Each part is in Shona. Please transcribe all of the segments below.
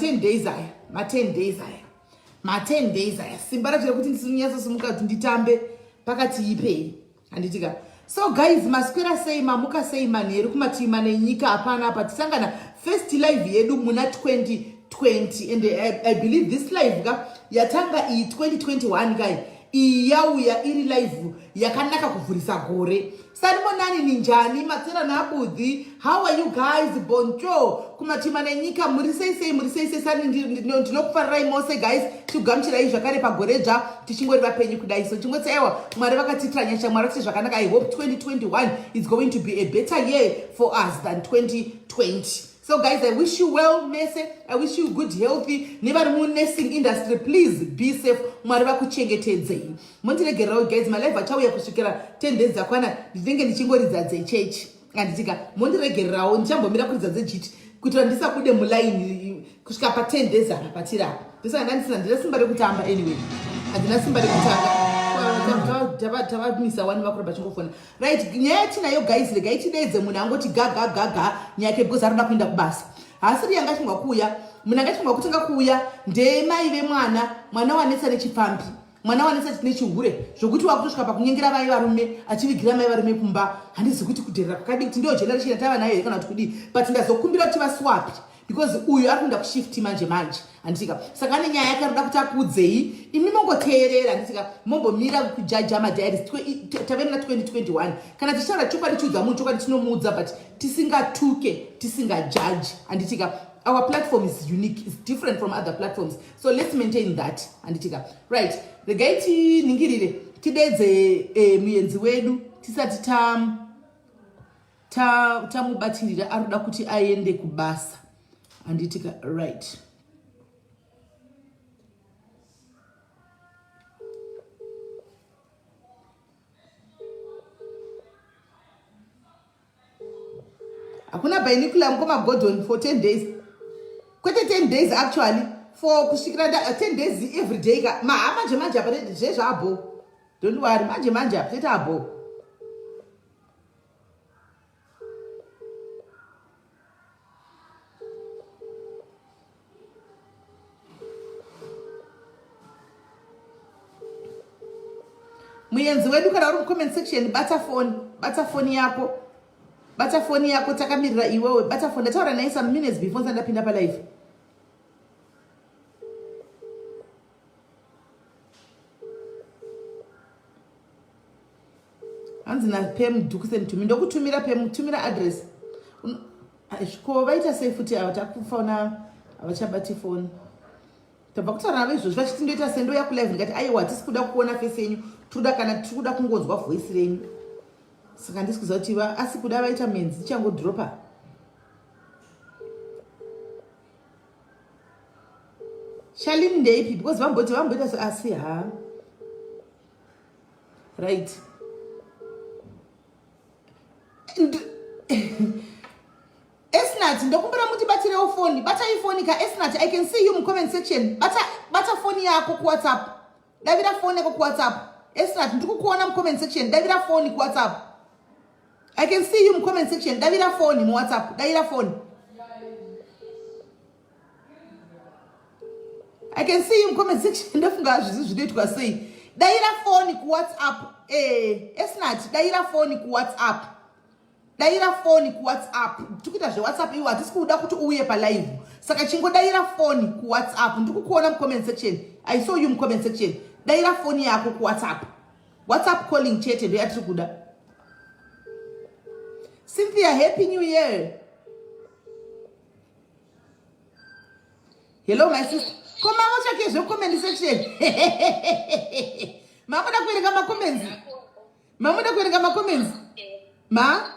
ma10 days aya ma10 days aya ma10 days aya simba racho rekuti ndisinyatso-simuka kuti nditambe pakati ipei handiti ka so guys maswera sei mamuka sei manheru kumativi mana enyika hapana apa tisangana first live yedu muna 2020 and I, i believe this live ka yatanga iyi 2021 kai iyi yauya iri live yakanaka kuvhurisa gore Sanibonani ninjani matsera naabudhi how are you guys bonjo kumatima nenyika muri sei sei muri sei sei sani ndinokufarirai mose guys tikugamuchirai zvakare pagoredzva tichingori vapenyu kudai so chingoti aiwa mwari vakatiitira nyasha mwari vakati zvakanaka i hope 2021 is going to be a better year for us than 2020 So guys, I wish you well, mese. I wish you good healthy. Nevari mu nursing industry, please be safe. Mwari vakuchengetedzei. Mondiregererawo guys, my life achauya kusvikira 10 days dzakwana ndinenge ndichingoridza dzechechi. Anditika, mondiregererawo ndichambomira kuridza dzejiti kuitira ndisabude mulaini kusvika pa 10 days apa patiri apa. Ndisaka ndandisina ndina simba rekutamba anyway. Handina simba rekutanga. Tavamisa wani vakuramba chingofona. Right, nyaya yatinayo guys, regai tideedze munhu angoti ga ga ga ga nyaya yake because arikuda kuenda kubasa. Haasiri yanga achingwa kuuya, munhu anga achingwa kutanga kuuya ndemai vemwana, mwana wanetsa nechipfambi, mwana wanetsa nechihure zvokuti wakutosvika pakunyengera mai varume achivigira mai varume kumba. Handizi kuti kudherera kwakadii kuti ndiyo generation yatava nayo here kana kuti kudii, but ndazokumbira kuti vaswapi because uyu ari kuenda kushift manje manje handitika saka ane nyaya yake arikuda kuti akuudzei imi mongoteerera handitika mombomira kujaja madiaries tave muna 2021 kana tichitaura chokwadi chiudza munhu chokwadi tinomuudza but tisingatuke tisingajaji handitika our platform is unique is different from other platforms so let's maintain that handitika right regai tiningirire tidedze eh, muyenzi wedu tisati ta tamubatirira ta arikuda kuti aende kubasa handitika right hakuna binocular mukoma godon for 10 days kwete 10 days actually for kusvikira 10 days every day ka maha manje manje apa zvezvaabho don't worry manje manje apa toita abho Muyenzi wedu kana uri mucomment section bata foni, bata foni yako. Bata foni yako takamirira iwewe. Bata foni ndataura naye some minutes before ndisati ndapinda palive. Hanzi na Pam Dukusen to me ndokutumira Pam tumira address. Ko vaita sei futi ava takufona havachabati foni. Tabva kutaura navo izvozvi vachiti ndoita sei ndouya kulive ndikati aiwa hatisi kuda kuona face yenyu tiri kana tiri kuda kungonzwa voice renyu. Saka handisi kuziva kuti asi kuda vaita menzi tichangodropa. Charlene ndeipi because vamboti vamboita so asi ha. Right. Esnat ndokumbira mutibatsirewo foni batai foni ka Esnat I can see you mucomment section bata bata foni yako kuWhatsApp davira foni yako kuWhatsApp Esnat ndikukuona mucomment section davira foni kuWhatsApp I can see you mucomment section davira foni muWhatsApp davira foni I can see you mucomment section ndofunga hazvizi zvinoitwa sei daira foni kuWhatsApp eh Esnat daira foni kuWhatsApp Daira foni kuWhatsApp. Tikuita zveWhatsApp iwe hatisi kuda kuti uuye palive. Saka chingodaira foni kuWhatsApp. Ndiri kukuona mucomment section. I saw you mucomment section. Daira foni yako kuWhatsApp. WhatsApp calling chete ndiyo yatiri kuda. Cynthia, happy new year. Hello my sister. Ko mama chake zve comment section. Mamuda kuverenga macomments. Mamuda kuverenga macomments? Ma?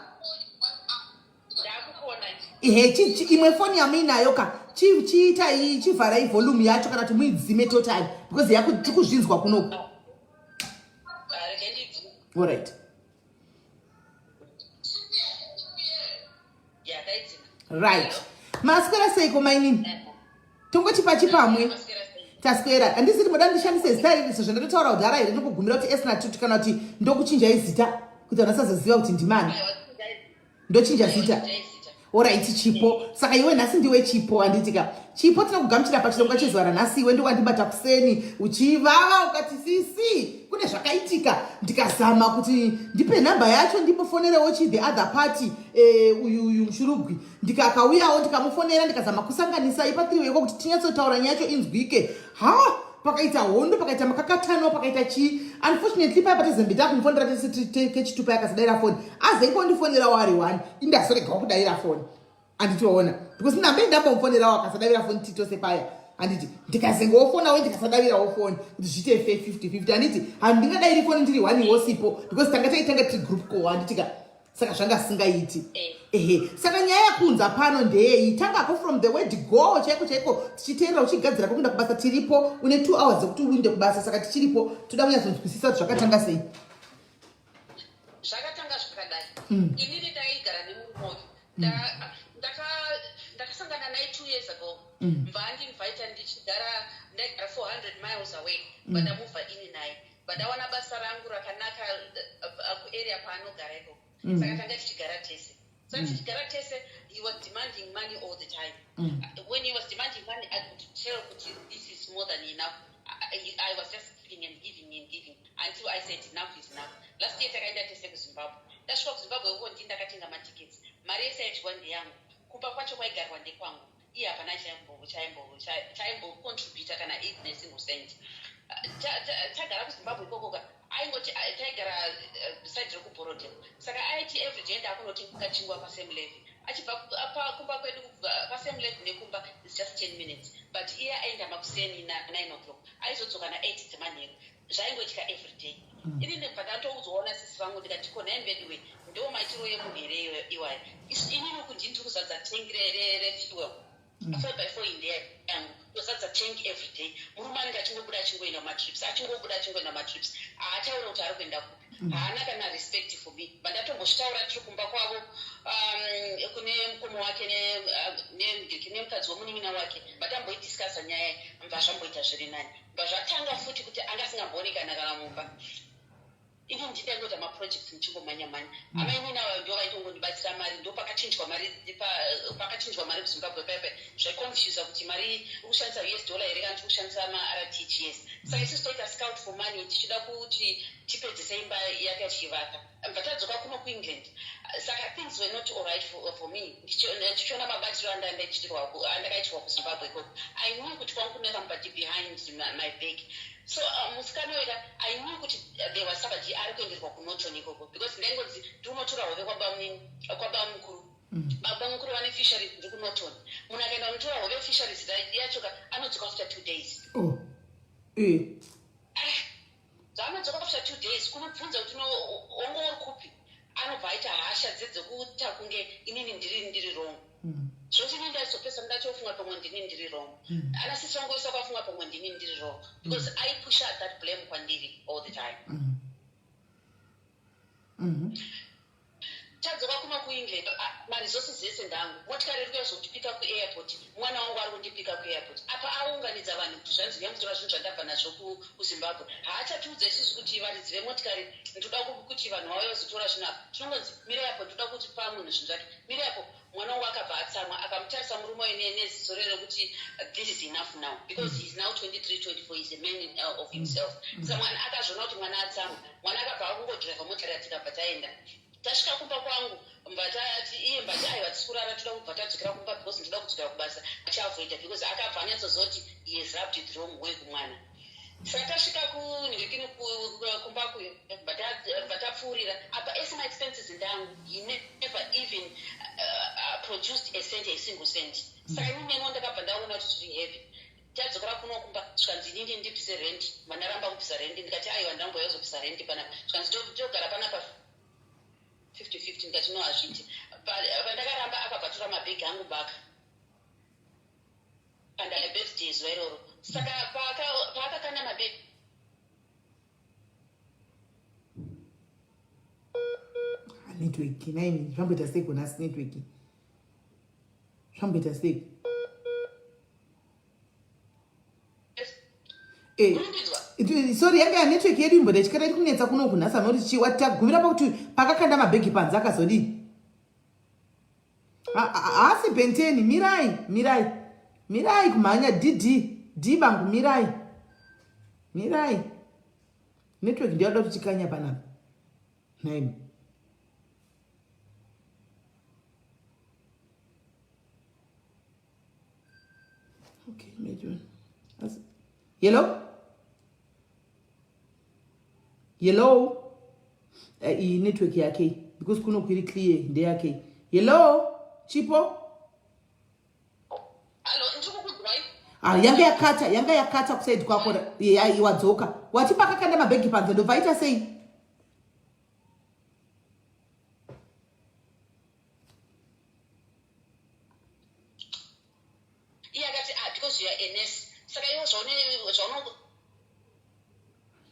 Ehe, imwe foni yamuinayo ka chiitai chivharai volume yacho kana kuti muidzime totally because yaku tikuzvinzwa kunoku. Alright. Right. Maswera seiko mainini? Tongoti pachi pamwe. Taswera. Handisiri moda ndishandise zita riri sezvo ndatotaura kudhara here ndokugumira kuti Esna Tutu kana kuti ndokuchinjai zita kuti vanhu vasazoziva kuti ndimani. Ndochinja zita. Orit Chipo, saka iwe nhasi ndiwe Chipo, handitika? Chipo, tinokugamuchira pachirongwa chezuva ranhasi. Iwe ndiwandibata kuseni uchivava ukati sisi kune zvakaitika, ndikazama kuti ndipe nhamba yacho ndimbofonerewo chi the other party, uyu uyu Mushurugwi, ndikakauyawo ndikamufonera, ndikazama kusanganisa ipatiriweko kuti tinyatsotaura nyaya yacho inzwike. Ha, pakaita hondo, pakaita makakatano, pakaita chii. Unfortunately paya patazembe takumufonera tese kechitupa yakasadaira foni, azengondifonerawo ari one, indazoregawo kudaira foni, handitiwaona, because ndambe ndambomufonerawo akasadavira foni titose paya, handiti? Ndikazengofonawo ndikasadavirawo foni kuti zviite fe 50 50, handiti? Handingadairi foni ndiri one wosipo because tanga taitanga tiri group call, handitika? Saka zvanga singaiti. Ehe, saka nyaya yakunza pano ndeyei? Tangako from the word go chaiko chaiko, tichiteerera uchigadzira kwekuenda kubasa. Tiripo, une 2 hours dzekuti uinde kubasa, saka tichiripo, toda kunyatsonzwisisa kuti zvakatanga sei. Zvakatanga zvakadai. Inini ndaigara nemurume uyu. Ndakasangana naye 2 years ago. Mbva andiinvita ndichigara, ndaigara 400 miles away. Bva ndamuvha ini naye, bva ndawana basa rangu rakanaka kuarea kwaanogara ikoko. Saka tanga tichigara tese. Saka tichigara tese, he was demanding money all the time. When he was demanding money, I could tell kuti this is more than enough. I was just giving and giving and giving until I said enough is enough. Last year takaenda tese kuZimbabwe. Tasvika kuZimbabwe uko, ndii ndakatenga matickets, mari yese yaidyiwa ndeyangu, kumba kwacho kwaigarwa ndekwangu, iye hapana chaimbocontributa kana even a single cent. Tagara kuZimbabwe ikokoka, aingoti taigara side rekuBorrowdale, saka aiti everyday ndaakunotenga chingwa paSam Levy achibva kumba kwedu. PaSam Levy nekumba is just 10 minutes, but iye aenda makuseni na9 o'clock, aizodzoka na8 dzemanheru. Zvaingoitika everyday. Ini ndibva ndatouzoona sisi vangu, ndikati, "Ko nhai veduwe, ndo maitiro yemunhu here iwayo? Inini uku ndini tiri kuzadza tengi refuel, 4 by 4 indeya yangu, tozadza tank everyday. Murume anenge achingobuda achingoenda kumatrips, achingobuda achingoenda kumatrips, haataura kuti ari kuenda kupi. Haana kana respect for me." Vandatombozvitaura tiri kumba kwavo, kune mukoma wake nemukadzi wemunin'ina wake, vatamboidiscussa nyaya. Mva zvamboita zviri nani, mva zvatanga futi kuti anga asingamboonekana kana mumba. Ini ndindangoita maprojects ndichingomhanya-mhanya. Amainini ava ndo vaitongondibatsira mari. Ndo pakachinjwa mari, pakachinjwa mari kuZimbabwe paipai, zvaiconfusa kuti mari uri kushandisa US dollar here kana tiri kushandisa maRTGS. Saka isusu toita scout for money tichida kuti tipedzise imba yake tichivaka. Bva tadzoka kuno kuEngland, saka things were not alright for me. Ndichiona mabatiro andakaitirwa kuZimbabwe ikoko, I knew kuti kwangu kune somebody behind my back. So musikana weka, I knew kuti there was somebody ari kuenderwa kuNorton ikoko, because ndaingonzi ndinotora hove kwabamukuru. Baba mukuru vane fisheries ndiri kuNorton. Munhu akaenda kunotora hove fisheries yachoka, anodzoka after 2 days. Oh. Eh. Zvaanodzoka after 2 days, kunobvunza kuti wanga uri kupi, anobva aita hasha dzedzekuita kunge inini ndiri wrong. Zvoti inini ndaizopesa ndatofunga pamwe ndini ndiri wrong. Ana sisi vangu vese vakafunga pamwe ndini ndiri wrong, because I push out that blame kwandiri all the time. Tadzoka kuno kuEngland, maresources ese ndangu. Motikari iri kuyazondipika kuairport, mwana wangu ari kundipika kuairport. Apa aunganidza vanhu kuti zvanzi nyamutora zvinhu zvandabva nazvo kuZimbabwe. Haachatiudza isusu kuti varidzi vemotikari ndoda kuti vanhu vauye vazotora zvinhu apa. Tinongonzi mire apo, ndoda kuti pa munhu zvinhu zvake, mire apo. Mwana wangu akabva atsamwa, akamutarisa murume uyu neziso rerekuti this is enough now, because he is now 23 24, he is a man of himself. Saka mwana akazviona kuti mwana atsamwa. Mwana akabva akungodhiraivha motikari, tikabva taenda. Tasvika kumba kwangu, mbatati iye mbati, "Aiwa, tisi kurara, toda kubva tadzokera kumba because ndoda kudzokera kubasa." Achiavoida because akabva anyatsozoti he has rubbed it wrong way kumwana. Saka tasvika kunhekini kumba kuyo, bva tapfuurira. Apa ese maexpenses ndangu. He never even produced a cent, a single cent. Saka ini neniwo ndakabva ndaona kuti zviri heavy. Tadzokera kuno kumba, zvikanzi inini ndibvise rent. Vandaramba kubvisa rent, ndikati, "Aiwa, ndamboya kuzobvisa rent panapa." Zvikanzi togara panapa 50-50. Ndikati, "No, hazviiti." Pandakaramba, akabva tora mabhegi angu baka kanda birthday zuva iroro. Saka paakakanda mabhegi Network naini, zvamboita sei kunhasi? Network zvamboita sei? Eh, sorry, yanga yanetwork yedu imboda ichikada iri kunetsa kuno kunhasi. Anoti chiwa tagumira pakuti pakakanda mabhegi panze akazodii? Haasi benteni, mirai, mirai. Mirai kumhanya DD, D bangu mirai. Mirai. Network ndiyo kuti tikanya panapa. Nhaimi. Okay, major. Hello? Hello? Iyi network yake because kuno kuri clear ndeyake. Hello? Chipo? Ah, yanga yakata, yanga yakata kuside kwako yeah, wadzoka. Wati pakakanda mabhegi panze ndobva aita sei? Iye akati ah because you are a nurse saka iwo zvaune zvauno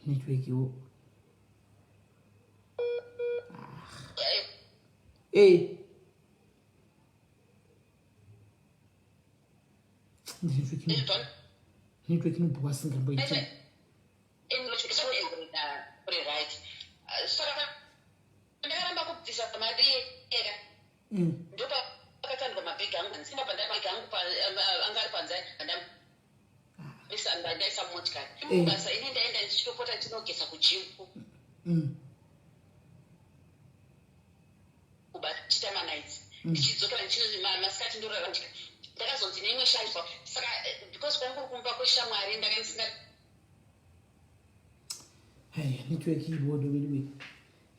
network iwo. Eh. Network inobhowa singamboiti. Ndakaramba kubvisa mari yega. Ndopakatandwa mabhegi angu handisina pandamabhegi angu anga ari panze ndaisa mumotikari. Basa ini ndaenda ndichitopota ndichinogeza kugym. Kubachita manights. Ndichidzokera masikati ndorara. Ndakazonzi neimwe shamwari saka because kwangu kuri kumba kweshamwari ndanga ndisinga Hey, network ibodo weduwe.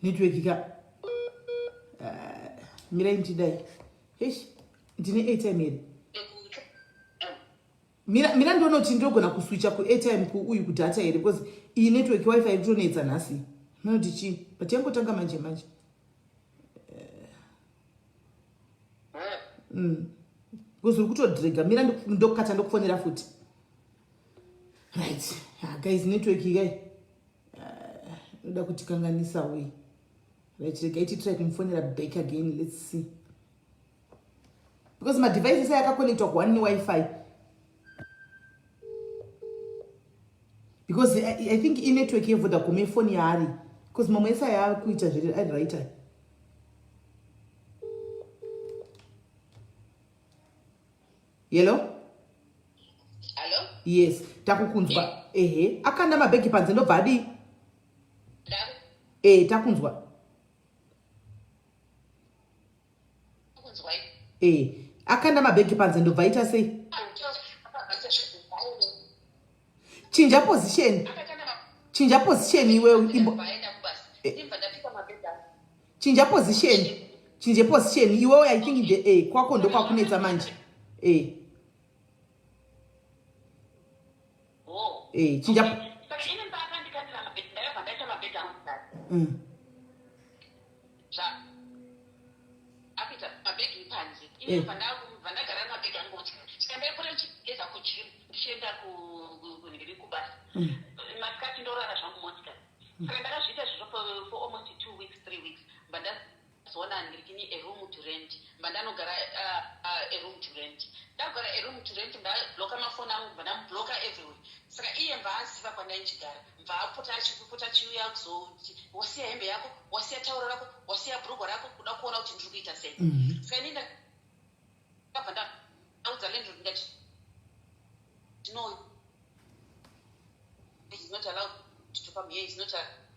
Network ka. Mirai ndidai. Eish, ndine airtime here? Mira mira ndione kuti ndogona kuswitcha ku airtime ku uyu ku data here because iyi network wifi iri kutonetsa nhasi. Munoti chii? But yangotanga manje manje. Because uri kutodrega. Mira ndokukata ndokufonera futi. Right. Ah, guys, network iyi inoda kutikanganisa uyi. Right, regai titry kumufonera back again. Let's see. Because madevices aya akaconnectwa kuone newifi. Because I think inetwork yeVodacom yefoni yaari. Because mamwe ese aya akuita zviri ari right aya. Hello? Hello? Yes, takukunzwa. Ehe, akanda mabhegi panze ndobva adii? Eh, takunzwa. Eh, akanda mabhegi panze ndobva aita sei? Chinja position. Chinja position iwewe imbo. Chinja position. Chinja position iwewe I think the eh kwako ndokwakunetsa manje. Eh. Eh, chinja. Akuita mabhegi panze ini ndobva ndagara mabhegi angu kuti saka ndaipota ndichigeza kugym ndichienda kunhiri kubasa masikati ndorara zvangu motikari saka ndakazviita izvozvo for almost 2 weeks 3 weeks mba ndazoona ndikini a room to rent mba ndanogara a room to rent ndagara a room to rent ndabloka mafoni angu mba ndamubloka everywhere saka iye mba aziva kwandainchigara mba apota achipota achiuya kuzoti wasiya hembe yako wasiya tauro rako wasiya bhurugwa rako kuda kuona kuti ndiri kuita sei. Saka ini ndakabva ndaudza landlord ndikati no he's not allowed to come here he's not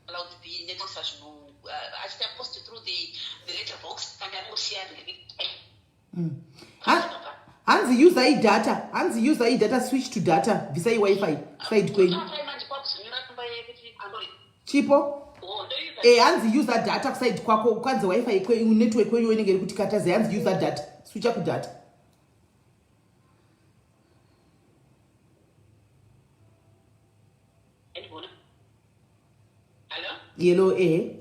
allowed to be nekuisa zvinhu achiita post through the letter box and anongosiya. Hanzi user idata, hanzi user idata, switch to data, bvisai wifi side kwenyu. Chipo? Eh, hanzi user data kuside kwako, kwanzi wifi kwenyu network kwenyu inenge iri kutikataza, hanzi user data, switcha ku data. Hello, eh.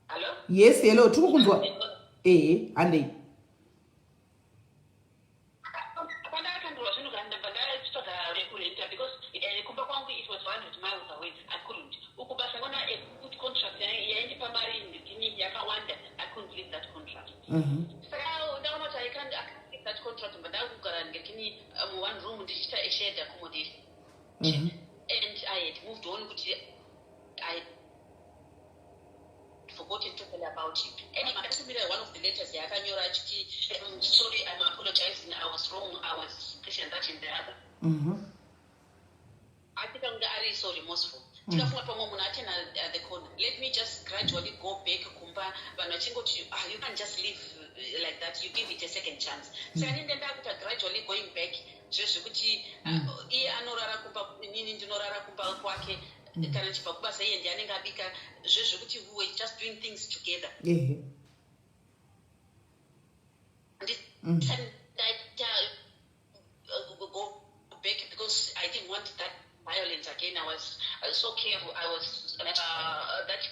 Hello? Yes, hello, tiri kukunzwa. Eh, handei. Pandakatandurwa zvinhu kana ndabva ndachitsvaga rekurenta because kumba kwangu it was 100 miles away. I couldn't. Uku basa kona a good contract yaindipa mari ndini yakawanda. I couldn't leave that contract. Saka ndaona kuti I can't leave that contract mba ndakugara ndikini mu one room ndichiita a shared accommodation. And I had moved on kuti I forgotten to tell about him. Anyway, akatumira one of the letters yaakanyora achiti, "Sorry, I'm apologizing, I was wrong, I was this and that and the other." Achiita kunge ari so remorseful. Tikafunga pamwe munhu atena the corner. Let me just gradually go back kumba, vanhu vachingoti, "Ah, you can't just live like that, you give it a second chance." Saka ninde ndakuita gradually going back, zvezvekuti iye anorara kumba, inini ndinorara kumba kwake. Kana ndichibva kubasa, iye ndiye anenge abika, zvezvekuti we were just doing things together. Ndisati ndaita go back, because I didn't want that violence again. I was so careful. I was that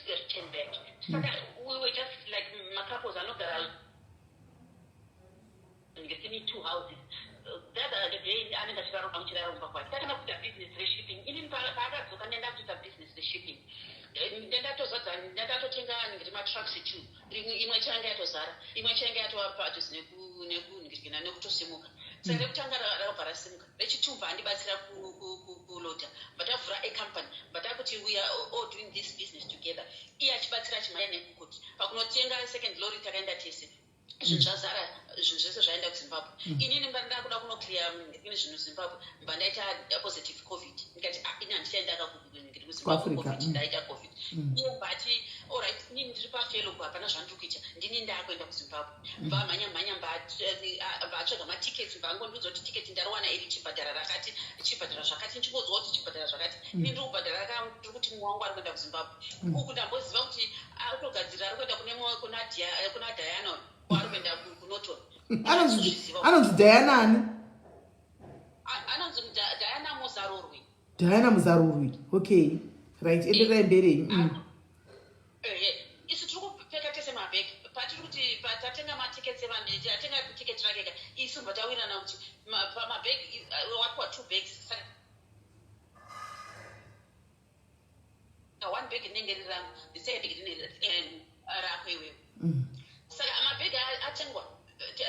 return back. Saka we were just like macouples anogara ngesini two houses. The other day anenge achiraromba, muchiraromba kwake. Tatanga kuita business reshipping. Inini paakadzoka, ndenda kutoita business reshipping. Ndendatozadza, ndandatotenga ngiri matrucks two. Imwe chainge yatozara, imwe chainge yatova padhuze nekunhingirikina nekutosimuka. Saka rekutanga rakabva rasimuka, rechitumba handibatsira kuloda. Batavhura acompany, batakuti we are all doing this business together. Iye achibatsira, achimhanya nekuti pakunotenga second lorry takaenda tese. Zvinhu zvazara, zvinhu zvese zvaenda kuZimbabwe. Inini mba ndakuda kunoclear ini zvinhu Zimbabwe, mba ndaita positive COVID. Ndikati, "Ah, ini handichaenda ngiri kuZimbabwe." KuAfrica, COVID. Ndaita COVID. Iye mbati, "Alright, inini ndiri pafurlough, hapana zvandiri kuita, ndini ndakuenda kuZimbabwe." Mbamhanya mhanya, mbatsvaga matickets, mbangondiudza kuti tiketi ndariwana iri, chibhadhara rakati, chibhadhara zvakati. Ndichingonzwa kuti chibhadhara zvakati, ini ndiri kubhadhara ndiri kuti mumwe wangu ari kuenda kuZimbabwe. Uku ndamboziva kuti ari kutogadzirira, ari kuenda kuna Diana, ari kuenda kuNorton. Anonzi Diana ani? Anonzi Diana Muzarurwi. Diana Muzarurwi, okay, right, enderai mberi. Ehe, isu tiri kupfeka tese mabhegi. Patiri kuti tatenga matickets evanhu, tatenga tiketi rake ka, isu bva tawirana kuti pamabhegi wapiwa two bags. Saka one bag rinenge riri rangu, the second bag rinenge rako iwewe. Saka mabhegi atengwa.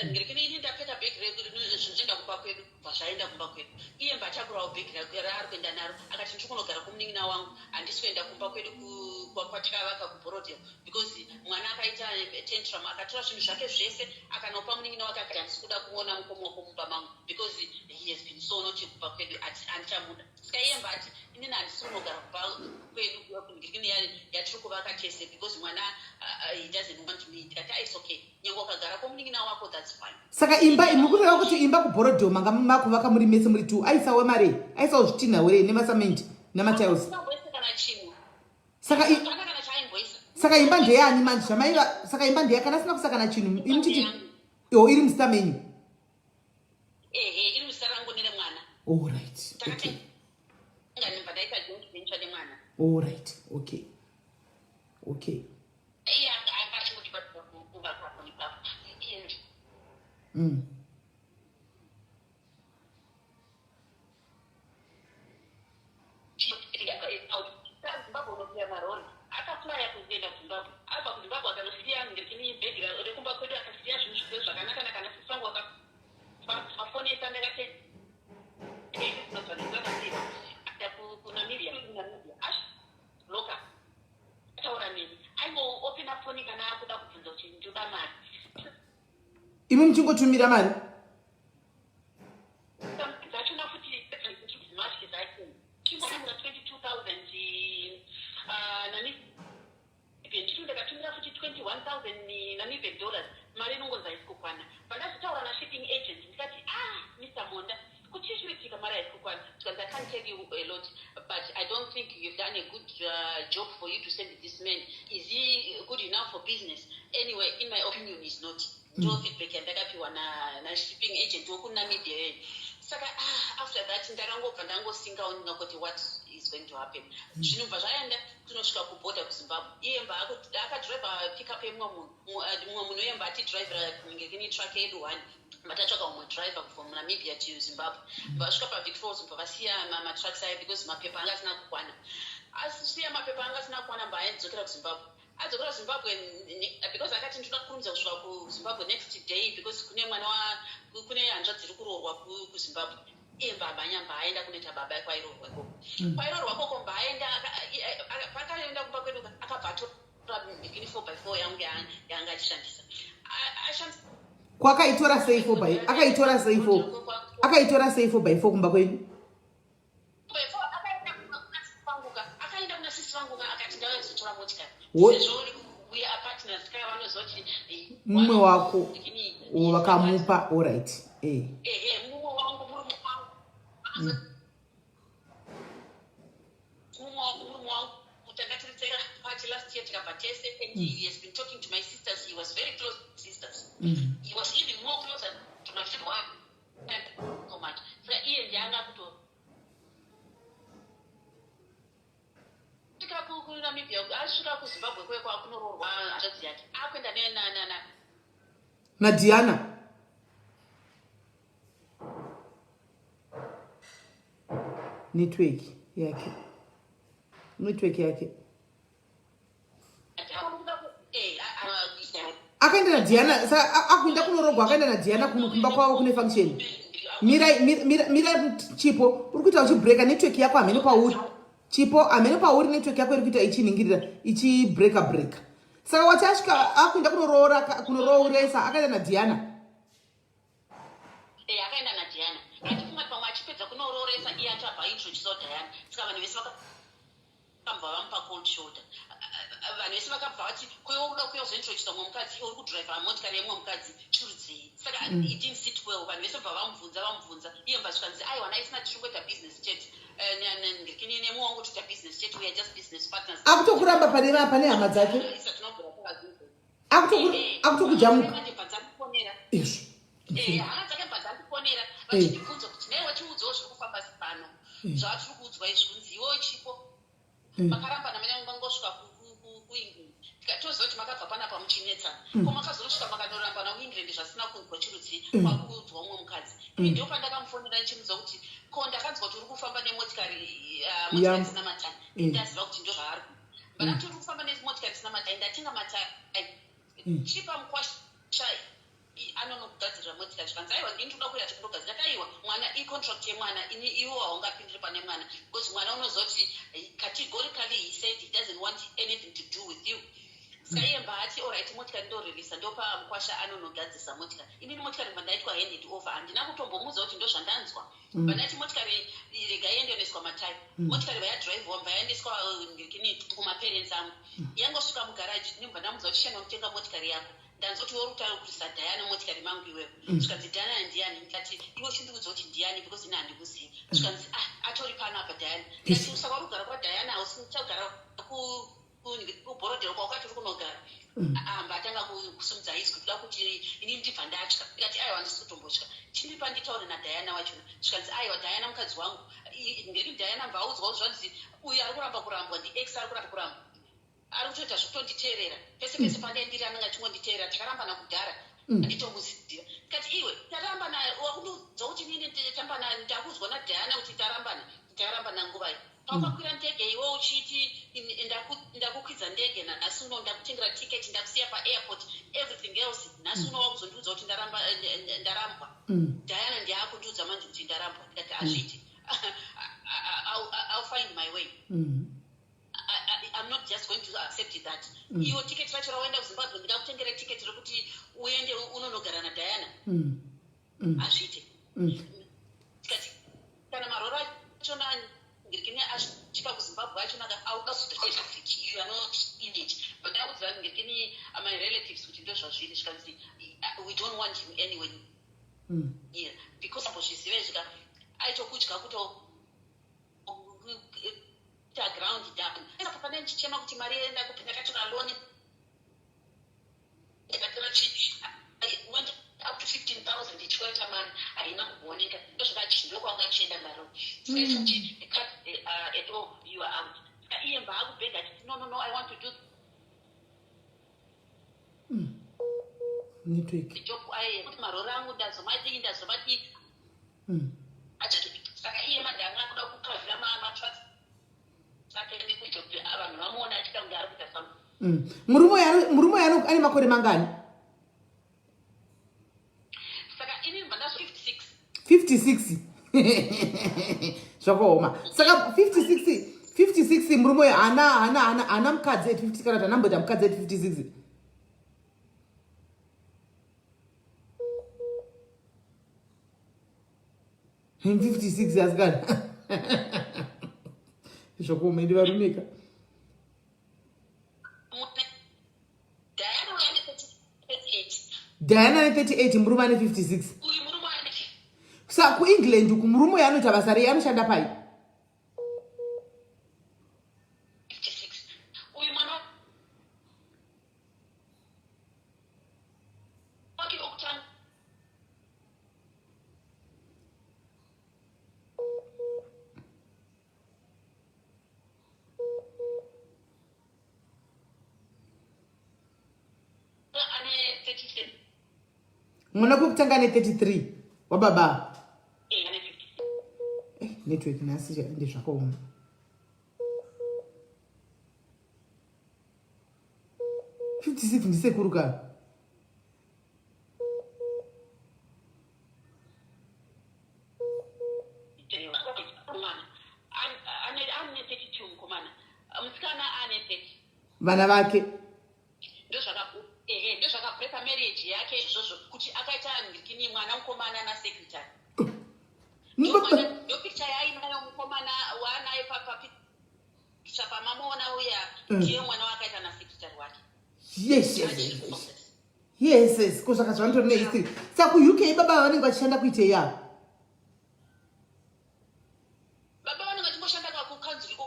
Ngerekini ini ndapfeka bhegi zvinhu zvoenda kumba kwedu, bva zvaenda kumba kwedu. Iye mbatakurawo bhegi rake raari kuenda naro, akati, "Ndiri kunogara kumunin'ina wangu, handisi kuenda kumba kwedu kwatakavaka kuBorrowdale," because mwana akaita tantrum. Akatora zvinhu zvake zvese, akanopa munin'ina wake, akati, "Handisi kuda kuona mukoma wako mumba mangu because he has been so naughty kumba kwedu, handichamuda." Saka iye mbati, "Inini handisi kunogara kumba kwedu ngirini yatiri kuvaka tese because mwana he doesn't want me." Ndikati, "Ah, it's okay, nyange ukagara kwomunin'ina wako, that's fine." Saka imba, muri kureva kuti imba kuBorrowdale manga makuvaka muri mese muri two, aisawo mari, aisawo zvitinha were nemasamende nematiles? Aimboisa kana chinhu. Saka Hapana kana chaaimboisa. Saka imba ndeyani manje zvamaiva? Saka imba ndeya kana asina kuisa kana chinhu, imuchiti yo iri muzita menyu? Ehe, iri muzita rangu neremwana. All right, okay. Takatenga, ndibva ndaita joint venture nemwana. All right, okay. Iye anga achingotibatsira kuvaka ipapo. Zimbabwe unosiya marori, akaflya kuenda Zimbabwe, abva kuZimbabwe akanosiya ngerini bhegi rekumba kwedu, akasiya zvinhu zvese zvakanaka naka. Nasisangu akafonesa, ndakati kuNamibia, loka ataura neni, aingoopena foni kana akuda kubvunza kuti ndoda mari. Imi muchingotumira mari? Dzachona futi mari dzacho chingotumira 22,000 Namibian, nditi ndakatumira futi 21,000 Namibian dollars. Mari inongonzi haisi kukwana. Pandazotaura nashipping agent, ndikati, "Ah, Mr Monda, kuchii chinoitika? Mari haisi kukwana." Tikanzi, "I can't tell you a lot, but I don't think you've done a good job for you to send this man. Is he good enough for business? Anyway, in my opinion is not." Ndo feedback yandakapiwa nashipping agent wekuNamibia iyoyo. Saka after that ndakangobva ndangosingawo, ndingangoti, what is going to happen? Zvinobva zvaenda kunosvika kubhodha kuZimbabwe, iye mba akadhiraivha pickup yemumwe munhu. Mumwe munhu iye mba atidhiraivhira ngekini truck yedu one, vatatsvaka umwe driver from Namibia to Zimbabwe. Vasvika paVic Falls, bva vasiya matrucks aya because mapepa anga asina kukwana. Asiya mapepa anga asina kukwana, mba aidzokera kuZimbabwe. Adzokera kuZimbabwe because akati, "Ndinoda kukurumidza kusvika kuZimbabwe next day because kune mwana kune hanzvadzi iri kuroorwa kuZimbabwe." Iye mbamhanya mbaaenda kunoita baba kwairoorwa ikoko. Kwairoorwa ikoko mbaaenda paakaenda kumba kwedu akabva atora bikini 4 by 4 yangu yaanga achishandisa. Ashandisa Kwakaitora sei 4 by akaitora sei 4 akaitora sei 4 by 4 kumba kwenyu? Akaenda kuna sisi vangu akati ndauya kuzotora motikari. Sezvo we are partners kaya vanozoti mumwe wako vakamupa alright. Eh. Ehe, mumwe wangu murume wangu. Mumwe wangu murume wangu tanga tiri tega party last year tikabva tese and he has been talking to my sisters. He was very close to sisters. He was even more closer to my wife. So much. Saka iye ndiye anga kuto svika kuNamibia asvika kuZimbabwe kwe kwakunoroorwa hanzvadzi yake akuenda ne naDiana. Network yake. Network yake. Akaenda naDiana saka akuenda kunorogwa akaenda naDiana kumba kwavo kune function. Mira mira mira Chipo uri kuita uchibreka network yako hamene pauri. Chipo hamene pauri network yako iri kuita ichiningirira ichibreka breka. Saka wati asvika akuenda kunoroora kunorooresa akaenda naDiana. Eh, akaenda naDiana achifunga kuti pamwe achipedza kunorooresa iye achabva aintroducewo Diana. Saka vanhu vese vakabva vamupa cold shoulder. Vanhu vese vakabva vati ko iwe unoda kuuya kuzointroducea mumwe mukadzi iwe uri kudriver motikari yemumwe mukadzi chirudzii. Saka it didn't sit well. Vanhu vese vabva vamubvunza vamubvunza iye mva zvikanzi aiwa naye isina tiri kungoita business chete. Ndikini nemumwe wangu toita business chete, we are just business partners. Akutokuramba pane pane hama dzake. Isa tinogara takaziva. Akutokujamuka. Izvo. Hama dzake bva dzandifonera vachindibvunza kuti nei wachiudzawo zviri kufamba pano zvatiri kuudzwa izvi kunzi iwewo Chipo makarambana mene mangosvika kuEngland toziva kuti makabva panapa muchinetsana ko makazonosvika makanorambana kuEngland zvasina kunzwa chirudzii kwakuudzwa umwe mukadzi. Ini ndipo pandakamufonera ndichimudza kuti ko ndakanzwa kuti uri kufamba nemotikari motikari isina matani ndaziva kuti ndozvaari but uri kufamba nemotikari isina matai ndatenga matai chipa mukwasha anonogadzirira motikari. Zvikanzi aiwa ndini toda kuenda tikundogadzira. Ndati aiwa mwana icontract yemwana ini iwo haungapindiri pane mwana because mwana unozoti categorically he said he doesn't want anything to do with you. Saka iye mbaati alright motikari ndoreleasa ndopa mukwasha anonogadzisa motikari. Inini motikari mba ndaitwa handed over handina kutombomuudza kuti ndozvandanzwa. Vandati motikari rega iendoneswa matai motikari vayadhiraivhiwa mba yaendeswa kini kumaparents angu yangosvika mugaraji ndibva ndamudza kuti shena unotenga motikari yako ndanzwa kuti uri kutaura kuti saDiana motikari mangu iwewe. Zvikanzi Diana ndiani? Ndikati iwe chindiudza kuti ndiani because ini handikuzivi. Zvikanzi ah atori pano apa Diana. Ndikati saka uri kugara kwaDiana hausi uchagara kuBorrowdale kwawakati uri kunogara. Amba atanga kusimudza izwi kuda kuti ini ndibva ndatya. Ndikati aiwa handisi kutombotya chindipa nditaure naDiana wachona. Zvikanzi aiwa Diana mukadzi wangu ndiri Diana mva audzwa zvanzi uyu ari kuramba kurambwa ndi ex ari kuramba kurambwa ari kutoita zvekutonditeerera pese pese pandai ndiri anenge achingonditeerera takarambana kudhara handitomuziva. Ndikati iwe tarambana wakundiudza kuti inini tambana ndakuudzwa naDiana kuti tarambana takarambana nguvai pawakakwira ndege iwe uchiti ndakukwidza ndege nhasi uno ndakutengera ticket ndakusiya paairport everything else nhasi uno wakuzondiudza kuti ndaramba ndarambwa Diana ndiye akundiudza manje kuti ndarambwa. Ndikati hazviiti I'll find my way. I'm not just going to accept that. Iwo tiketi racho rawaenda kuZimbabwe ndingakutengere tiketi rekuti uende unonogara naDiana. Hazviite. Tikati kana maroro achona ngirikini asvika kuZimbabwe achona you are not in it. But ndaudza ngirikini my relatives kuti ndozvazviri zvikanzi we don't want him anyway here because ambozvizive zvika aitokudya kuto kuita ground down. Saka pane ndichichema kuti mari yenda kupi ndakatora loan ndakatora chi went up to 15,000 ichikweta mari haina kuoneka ndozvakachi ndokwanga achienda mari saka kuti cut at all you are out. Saka iye mba akubhega achiti no no no I want to do Network. Job aye kuti maroro angu ndazomadii ndazomadii saka iye manje anga kuda kukavhira matrucks ake nekujob vanhu vamuona achida kunge ari kuita something. Murume uyu ane makore mangani? Saka ini mba ndazvo 56. 56. Zvakaoma. Saka 56 56 murume uyo hana hana hana hana mukadzi at 50 kana kuti anamboita mukadzi at 56. In 56 asikana. Zvakaoma ende varumeka. Diana ane 38 murume ane 56. Sa kuEngland uku murume uyo anoita basa rei anoshanda pai? Mwana kwekutanga ane 33 wababa. Eh, network nhasi ndezvakaoma. 56 ndisekuru ka. Vana vake ndozvakabreaka marriage yake izvozvo kuti akaita ndikini mwana mukomana nasecretary ndopicture yaainayo mukomana waanayo papicture pamamuona uya mm. ndiye mwana waakaita nasecretary wake yes yes yes yes yes ko zvaka zvanotori nehistory saka kuuk baba vanenge vachishanda kuitei ava baba vanenge vachingoshanda kukanzuru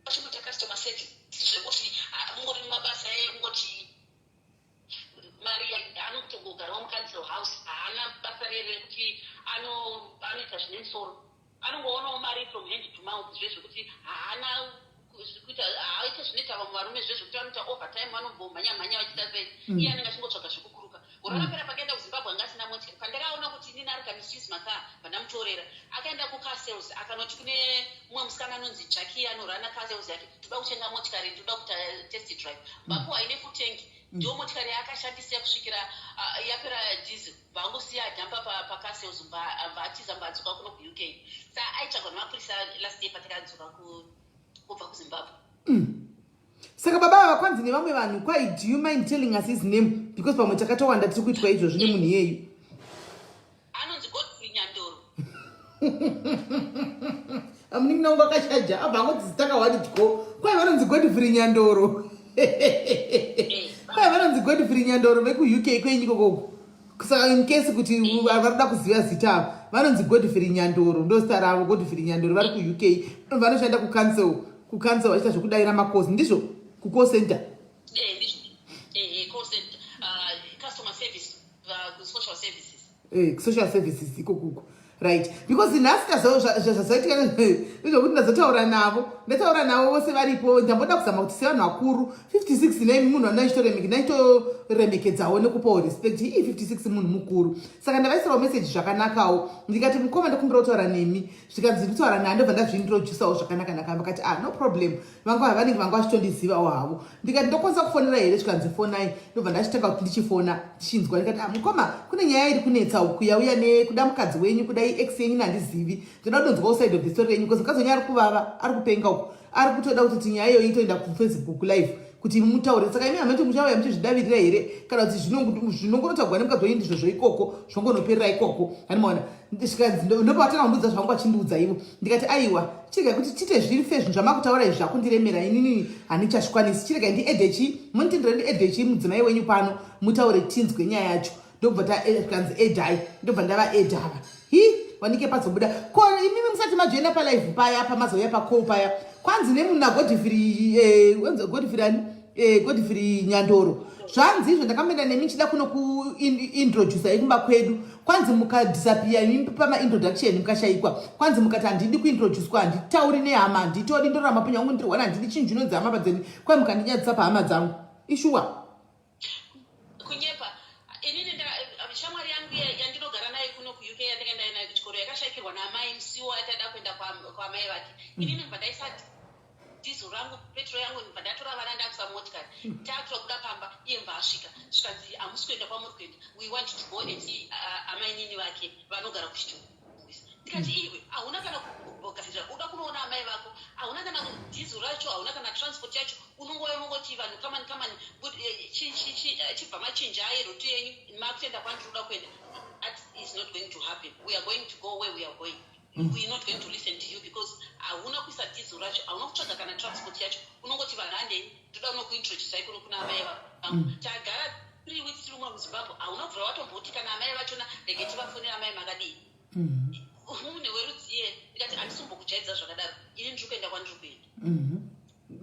vachingoita customer service zvekuti ah, mungori mumabasa ekungoti mari anotongogarawo mucouncil house haana basa rere rekuti anoita zvine musoro anongoonawo mari from hand to mouth zvezvekuti haana kuita haaite zvinoita vamwe varume zvezvekuti vanoita overtime vanombomhanya mhanya vachiita sei mm. iye anenge achingotsvaga zvekukuruka gore mm. rapera pakaenda kuzimbabwe anga asina motikari pandakaona kuti inini ari kamisuse makaa vandamutorera akaenda kucar sales akanoti kune mumwe musikana anonzi jackie anorana car sales yake ndoda kutenga motikari ndoda kuita test drive mm. vapuwa ine full tank ndiyo motikari yaakashandisa kusvikira yapera diesel Vangosiya adhampa pacar sales bvaatiza bvaadzoka kuno kuUK. Sa aitsvagwa nemapurisa last year patakadzoka kubva kuZimbabwe. Mm. Saka baba ava kwanzi nevamwe vanhu kwai do you mind telling us his name because pamwe takatowanda tiri kuitwa izvozvi nemunhu iyeyu. Anonzi Godfrey Nyandoro. Amunin'ina wangu akashaja abva angoti zita kawani dyo kwai vanonzi Godfrey Nyandoro. Eh. Kwai vanonzi Godfrey Nyandoro vekuUK kwenyu ikoko. Saka in case kuti varikuda kuziva zita ava vanonzi Godfrey Nyandoro ndozita ravo Godfrey Nyandoro vari kuUK vanoshanda kucouncil kucouncil vachiita zvekudaira makosi ndizvo kucall center. Eh, eh, eh, call center, uh, customer service, uh, social services. Eh, social services ikokuko right because nhasi zvazoitika ndezvekuti ndazotaura navo ndataura navo vose varipo ndamboda kuzama kuti sevanhu vakuru 56 nemi munhu andaitoremekedzawo nekupawo respect ii 56 munhu mukuru saka ndavaisirawo message zvakanakawo ndikati mukoma ndikumbira kutaura nemi zvikanzi ndikutaura naye ndobva ndazviintrodusawo zvakanakanaka vakati ah no problem vanga vanenge vanga vachitondizivawo havo ndikati ndokwanisa kufonera here zvikanzi fonai ndobva ndachitanga kuti ndichifona ndichinzwa ndikati ah mukoma kune nyaya iri kunetsa uku yauya nekuda mukadzi wenyu kuda iex yenyu nandizivi ndoda kudonzwawo side of the story yenyu because mukadzi wenyu ari kuvava ari kupenga uku ari kutoda kuti tinyaya iyoyi itoenda kufacebook live kuti mutaure saka imi hamati muchauya muchizvidavirira here kana kuti zvinongonotagwa nemukadzi wenyu ndizvozvo ikoko zvongonoperera ikoko animaona ndopavatanga kundiudza zvangu vachindiudza ivo ndikati aiwa chiregai kuti tiite zviri fe zvinhu zvamakutaura izvi zvakundiremera inini handichazvikwanisi chiregai ndiedhe chii munitendera ndiedhe chii mudzimai wenyu pano mutaure tinzwe nyaya yacho ndobva takanzi eh, edhai ndobva ndava edhava hi wanike pazobuda ko imimi musati majoina palive paya pamazouya pacall paya kwanzi nemuna godfrey eh, godfrey ani eh, godfrey nyandoro zvanzi izvo ndakamboenda nemi nchida kuno kuintroducer ikumba kwedu kwanzi mukadisapia imi pamaintroduction mukashaikwa kwanzi mukati handidi kuintroducwa handitauri nehama handitodi ndoramba punya wangu ndiri one handidi chinhu chinonzi hama padzeni kwai mukandinyadzisa pahama dzangu ishuwa kunyepa inini shamwari yangu yandinogara nayo kuno kuuk yandakaenda nayo kuchikoro yakashaikirwa naamai musiwo atada kuenda kwaamai vake mm. inini ndibva ndaisa diesel rangu petro yangu ndibva ndatora vana ndakusa motikari mm. takutoda kuda pamba iye mva asvika zvikanzi hamusi kuenda kwamuri kuenda we want to go and see amainini vake vanogara kuchitungwiza. Ndikati, iwe hauna kana kugadzirira, uda kunoona amai vako, hauna kana dhizuru racho, hauna kana transport yacho. Unongouya unongoti vanhu, "Kamani, kamani, chibva machinjai route yenyu, makuenda kwandiri uda kuenda." That is not going to happen. We are going to go where we are going. We are not going to listen to you because hauna kuisa dhizuru racho, hauna kutsvaga kana transport yacho. Unongoti vanhu handei, ndoda kunokuintroducai kuno kuna amai vangu. Tagara 3 weeks tiri umwe muZimbabwe, hauna kubvira watomboti kana amai vachona, rege tivafonera, amai makadii? Munhu werudziye. Ndikati handisombokujaidza zvakadaro, ini ndiri kuenda kwandiri kuenda.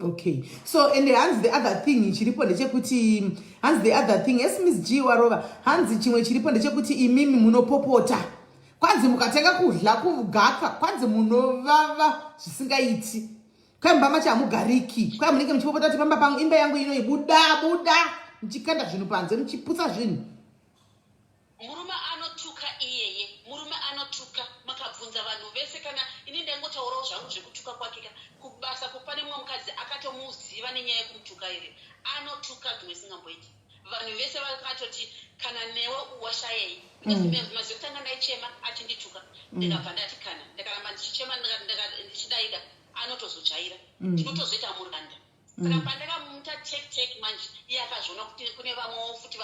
Okay, so and hanzi the other thing chiripo ndechekuti, hanzi the other thing, yes, Miss G warova, hanzi chimwe chiripo ndechekuti imimi munopopota. Kwanzi mukatenga kudla kugaka, kwanzi munovava zvisingaiti. Kwai macho hamugariki, kwai munenge muchipopota kuti pamba pangu, imba yangu inoi, buda buda, muchikanda zvinhu panze, muchiputsa zvinhu. Murume anotuka iyeye, murume anotuka. Makabvunza vanhu vese, kana ini ndaingotaurawo zvangu zvekutuka kwake ka kubasa. Kupane mumwe mukadzi akatomuziva nenyaya yekumutuka iri. Anotuka zvimwe singamboiti. Vanhu vese vakatoti kana newe washayei, because mazuva ekutanga ndaichema achindituka. Ndikabva ndati kana ndakaramba ndichichema, ndichidaida, anotozojaira, ndinotozoita muranda. Saka pandakamuta check check manje, iye akazviona kuti kune vamwewo futi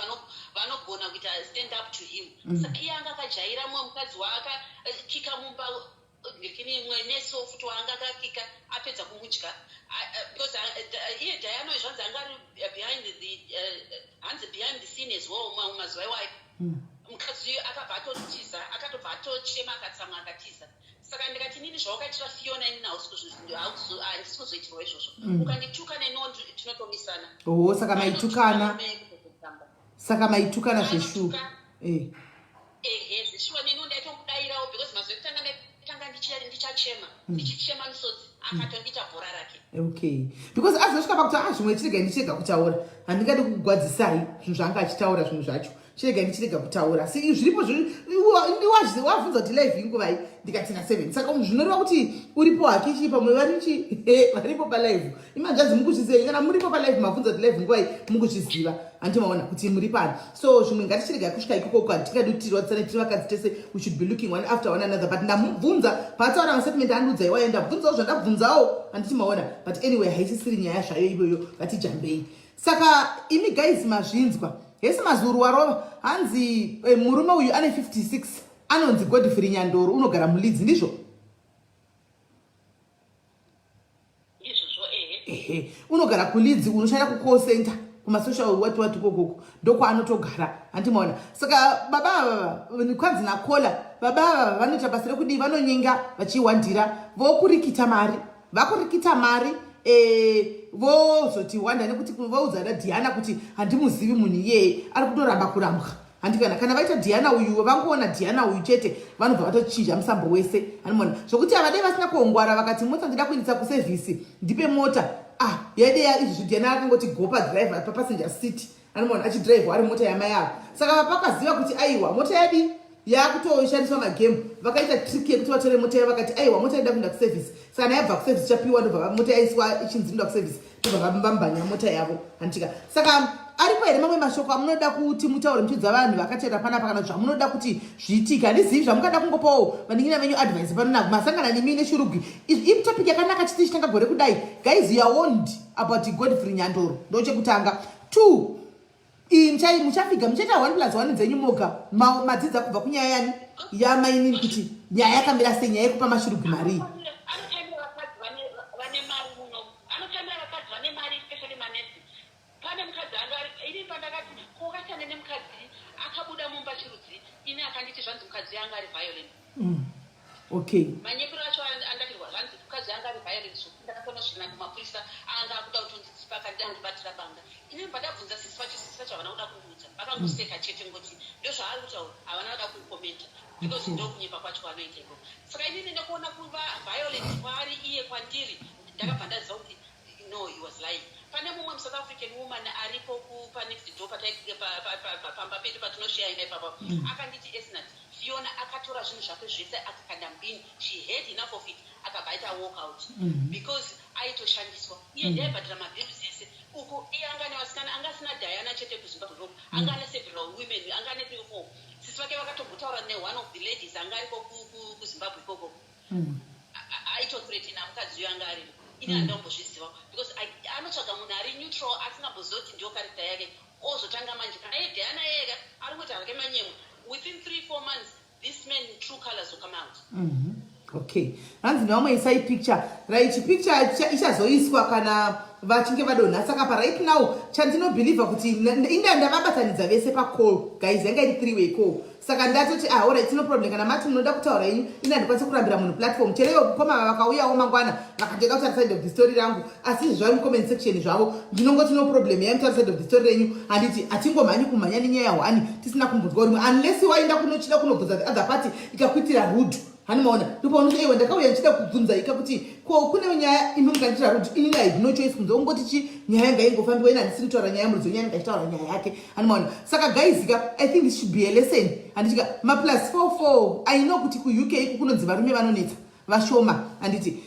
vanogona kuita stand up to him. Saka iye anga akajaira mumwe mukadzi waakakika mumba, ndikini imwe neso futi waanga akakika apedza kumudya. Because iye Diana zvanzi anga ari behind the hanzi behind the scene as well. Mazuva iwayo mukadzi uyu akabva atotiza, akatobva atochema, akatsamwa, akatiza. Saka ndikati, inini zvawakaitira Fiona, inini handisi kuzoitirwa izvozvo. Ukandituka neniwo tinotomisana. Oh, saka maitukana, saka maitukana zveshuwa, eh. Ehe, zveshuwa. Neniwo ndaitomudayirawo because mazuva ekutanga ndaitanga ndichachema, ndichichema misodzi, akatondiita bhora rake. Okay, because azosvika pakuti a zvimwe chiregai ndichirega kutaura, handingadi kugwadzisai. Zvinhu zvaanga achitaura, zvimwe zvacho chiregai ndichirega kutaura. Si zviripo, wabvunza kuti live inguvai, ndikati na7. Saka zvinoreva kuti uripo hakichi, pamwe varichi varipo palive. Imanzvanzi mukuzviziva, kana muripo palive mabvunza kuti live nguvai, mukuzviziva, handimaona kuti muri pano. So zvimwe ngatichiregai kusvika ikoko. Hatingadi kuti tirwadzisane, tiri vakadzi tese. We should be looking one after one another. But ndamubvunza paataura mastatement andiudza iwayo, ndabvunzawo zvandabvunzawo, handiti maona? But anyway, haisisiri nyaya zvayo iyoyo, ngatijambei. Saka imi guys mazvinzwa hesi. Mazuru warova, hanzi murume uyu ane 56, anonzi Godfrey Nyandoro, unogara muLeeds, ndizvo? Izvozvo, ehe. Ehe, unogara kuLeeds, unoshanda kucall center, kumasocial what what kokoko, ndokwaanotogara, handimaona? Saka baba ava, kwanzi nakola, baba ava vanoita basa rekudii? Vanonyenga vachiwandira, vokurikita mari, vakurikita mari, vozoti wanda nekuti vaudzana Diana kuti handimuzivi munhu iyeye, ari kutoramba kurambwa. Handikana kana vaita Diana uyu, vangoona Diana uyu chete, vanobva vatochinja musambo wese, hanimona? Zvokuti havadai vasina kuongwara, vakati mota ndida kuendesa kusevhisi, ndipe mota. Ah, yaide izvozvi. Diana akangoti go padriver, papassenger seat, anomona achidhiraivwa ari mota yamai avo. Saka vapakaziva kuti aiwa, mota yadi yakutoshandiswa magemu, vakaita trick yekuti vatore mota yavo, vakati aiwa, mota ida kuenda kuservice. Saka nayabva kuservice chapiwa, ndobva mota yaiswa ichinzi inoda kuservice, ndobva vambanya mota yavo, handitika? Saka aripo here mamwe mashoko amunoda kuti mutaure muchiudza vanhu vakateera panapa, kana zvamunoda kuti zviitike? Handizivi zvamungada kungopawo vanin'ina venyu advice pano. Masangana nemi neshurugwi, itopic yakanaka chiti chitanga gore kudai. Guys, you are warned about Godfrey Nyandoro, ndochekutanga. Two, muchafiga muchaita one plus one dzenyu moga. Madzidza kubva kunyaya yani yamainini kuti nyaya yakamira sei, nyaya yekupa mashurugwi marii. Anotamira vakadzi vane mari muno, anotamira vakadzi vane mari, especially manesi. Pane mukadzi anga ini pandakati kokasiyana nemukadzi akabuda mumba chirudzi, ini akanditi zvanzi mukadzi anga ari violent. Manyepero acho andatirwa, zvanzi mukadzi anga ari violent, zvokuti ndakatonosvina kumapurisa, anga akuda kutonditsipa, akandida kundibatira banga. Ini pandabvunza sisi vacho, sisi vacho havana kuda kundiudza, vakangoseka chete, ngoti ndozvaari kutaura. Havana kuda kukomenta because ndokunyepa kwacho kwanoita ikoko. Saka inini nekuona kuva violent kwaari iye kwandiri, ndakabva ndaziva kuti no, he was lying. Pane mumwe muSouth African woman aripo panext door pamba pedu patinosheya ina ipapa, akanditi, "Esnat, Fiona akatora zvinhu zvake zvese akakanda mubini. She had enough of it, akabva aita walk out because aitoshandiswa. Iye ndiaibhadhira mabills ese uko. Iye anga ane vasikana, anga asina Diana chete kuZimbabwe ikoko, anga ane several women, anga ane three, four." Sisi. Sisi vake vakatombotaura neone of the ladies anga ariko kuZimbabwe ikoko. Aitothreatena mukadzi uyo anga ariko. Ini handambozviziva because anotsvaga munhu ari neutral, asingamboziva kuti ndiyo character yake. Ozotanga manje kana iye Diana yega ari kuita hake manyemwe. Within 3-4 months, this man true colors will come out. Okay, hanzi nevamwe, isai picture. Right, picture ichazoiswa kana vachinge vadonha. Saka pa right now, chandinobhilivha kuti inda ndavabatanidza vese pacall, guys. Yanga iri three way call, saka ndatoti, ah, alright, no problem. Kana mati munoda kutaura yenyu, ina handikwanisi kurambira munhu platform. Chereyo koma vakauyawo mangwana vakatega kutaura side of the story rangu, asi izvi zvari mucomment section zvavo, ndinongoti no problem, yaimutaura side of the story renyu. Handiti hatingomhanyi kumhanya nenyaya hwani tisina kumbonzwa rimwe, unless waenda kunochida kunobvunza the other party ikakuitira rude. Hani maona, ndopaunoti, "Aiwa, ndakauya ndichida kubvunza ika kuti ko kune nyaya, imi mukanditira rude." Inini I have no choice kunze ungoti chi nyaya ngaingofambiwa. Ina handisiri kutaura nyaya muridzi wenyaya, ndingachitaura nyaya yake. Hani maona? Saka guys ka, I think this should be a lesson, handitika? Maplus 44, I know kuti kuUK iko kunonzi varume vanonetsa vashoma, handiti?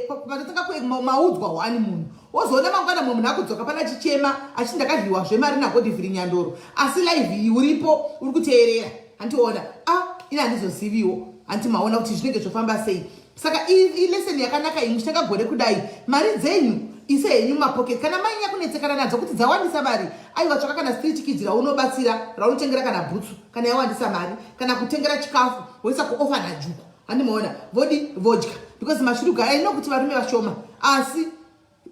Patatanga maudzwa hwani munhu, wozoona mangwana mumwe munhu akudzoka pana achichema achiti ndakadyiwazve mari naGodfrey Nyandoro, asi live iyi uripo, uri kuteerera, handiona? Ah, ine handizoziviwo, hanti maona kuti zvinenge zvofamba sei? Saka ilesson yakanaka iyi. Muchitanga gore kudai, mari dzenyu ise henyu mumapocket. Kana mainya kunetsekana nadzo kuti dzawandisa mari, aiwa, tsvaka kana street kid raunobatsira, raunotengera kana bhutsu kana yawandisa mari, kana kutengera chikafu woisa kuorphanage uko. Handimaona vodi vodya, because mashuruga aino kuti varume vashoma, asi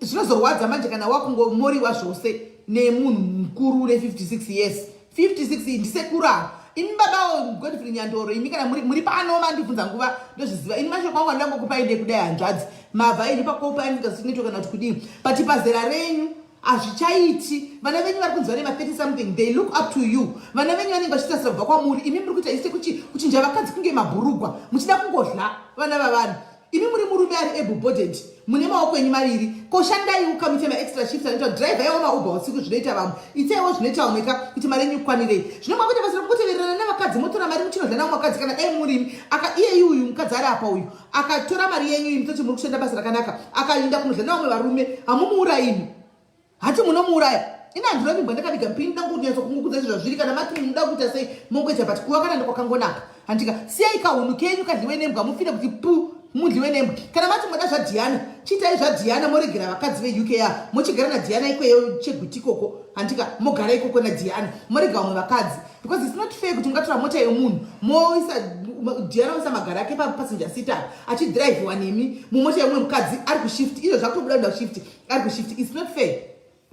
zvinozorwadza manje kana wakungomoriwa zvose nemunhu mukuru ne56 years. 56 ndisekuru. Imi babawo Godfrey Nyandoro, imi kana muri pano mandibvunza nguva, ndozviziva. Ini mashoko angu andangokupai ndekudai, hanzvadzi, mabva enyu pakopa andingasinetwa kana kuti kudini, but pazera renyu hazvichaiti. Vana venyu vari kunzi vane ma30 something, they look up to you. Vana venyu vanenge vachitasira kubva kwamuri. Imi muri kuita ise kuchinja vakadzi kunge mabhurugwa, muchida kungodla vana vavanhu. Imi muri murume ari able bodied, mune maoko enyu maviri. Koshandai, ukamuite maextra shift anoita driver yawo maUber usiku, zvinoita vamwe. Itaiwo zvinoita vamwe ka kuti mari yenyu ikwanirei. Zvino makuita basa rekungotevererana navakadzi, motora mari muchinodla navo vakadzi. Kana dai murimi aka iyeyi uyu mukadzi ari apa uyu akatora mari yenyu, imi toti muri kushanda basa rakanaka, akainda kunodla navamwe varume, hamumuurayimi? Hati munomuuraya. Ina handirovimbwa ndakaviga mupini dangu kunyatso kungukudza zvazviri. Kana mati munoda kuita sei, mongoita, but kuva kana ndokwakangonaka, handika? Siyai kahunhu kenyu kadliwe nembwa, mufire kuti pu mudliwe nembwa. Kana mati moda zvaDhiana, chiitai zvaDhiana, moregera vakadzi veUK a mochigara naDhiana ikweyo Cheguti ikoko, handika? Mogara ikoko naDhiana, morega vamwe vakadzi, because it's not fair kuti mungatora mota yemunhu, moisa Dhiana, oisa magara ake papassenger seat apa, achidhiraivhiwa nemi mumota yemumwe mukadzi ari kushift. Izvo zvakutobuda kuda kushift, ari kushift. It's not fair,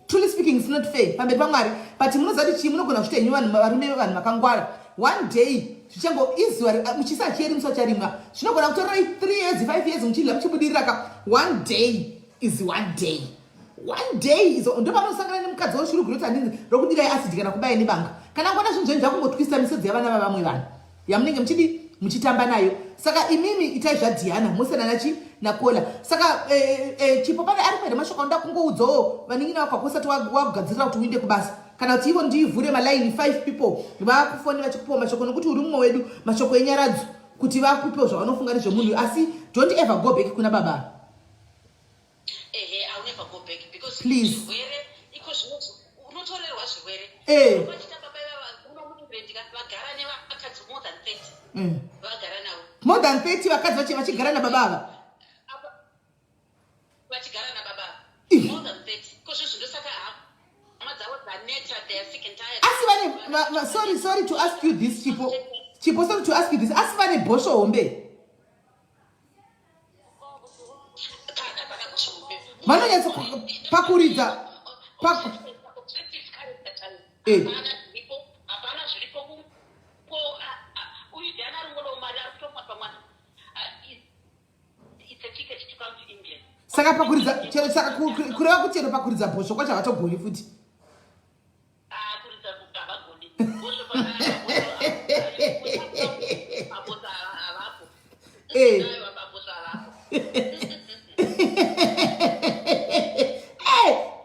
truly speaking, it's not fair pamberi paMwari. But munoziva kuti chii? Munogona kuchita henyu vanhu varume, vanhu vakangwara. One day zvichango izuva muchisa chieri musi wacharimwa. Zvinogona kutorerai 3 years, 5 years muchidya muchibudirira ka. One day is one day, one day is ndopanosangana nemukadzi weshurugwi roti handinzi rokudirai acid kana kubaya nebanga, kana ngona zvinhu zvenyu zvakungotwista misodzi yavana vavamwe vanhu yamunenge muchidi muchitamba nayo. Saka imimi itai zvaDhiana, mosiyana nachi nakola. Saka Chipo, pane ari kuenda mashoko anoda kungoudzawo vanin'ina vako usati wagadzirira kuti uinde kubasa, kana kuti ivo ndivhure malaini, 5 people vakufoni vachikupawo mashoko, nokuti uri mumwe wedu, mashoko enyaradzo kuti vakupewo zvavanofunga nezvemunhu. Asi don't ever go back kuna baba. Ehe, I will never go back because Please. zvirwere iko zvinozvo unotorerwa zvirwere. Vachita baba ivava unomuendika vagara nevakadzi more than 30. Vagara navo. More than 30 vakadzi vachigara nababa ava? Vachigara nababa. Ih. More than 30 iko zvinhu, ndosaka hama dzavo dzaneta, they are sick and tired. Asi vane sorry to ask you this, Chipo. Chipo, sorry to ask you this, asi vane bhosvo hombe? Kana pana bhosvo hombe. Vanonyatso pakuridza Obsessive character type. Hapana zviripo, hapana zviripo. Ko uyu Diana ari kungodawo mari, ari kutomwa pamwana. It's a ticket to come to England. Saka pakuridza chero, saka kureva kuti chero pakuridza bhosvo kwacho havatogoni futi? Ah, kuridza havagoni bhosvo, mabhosvo havapo. Aiwa, mabhosvo havapo.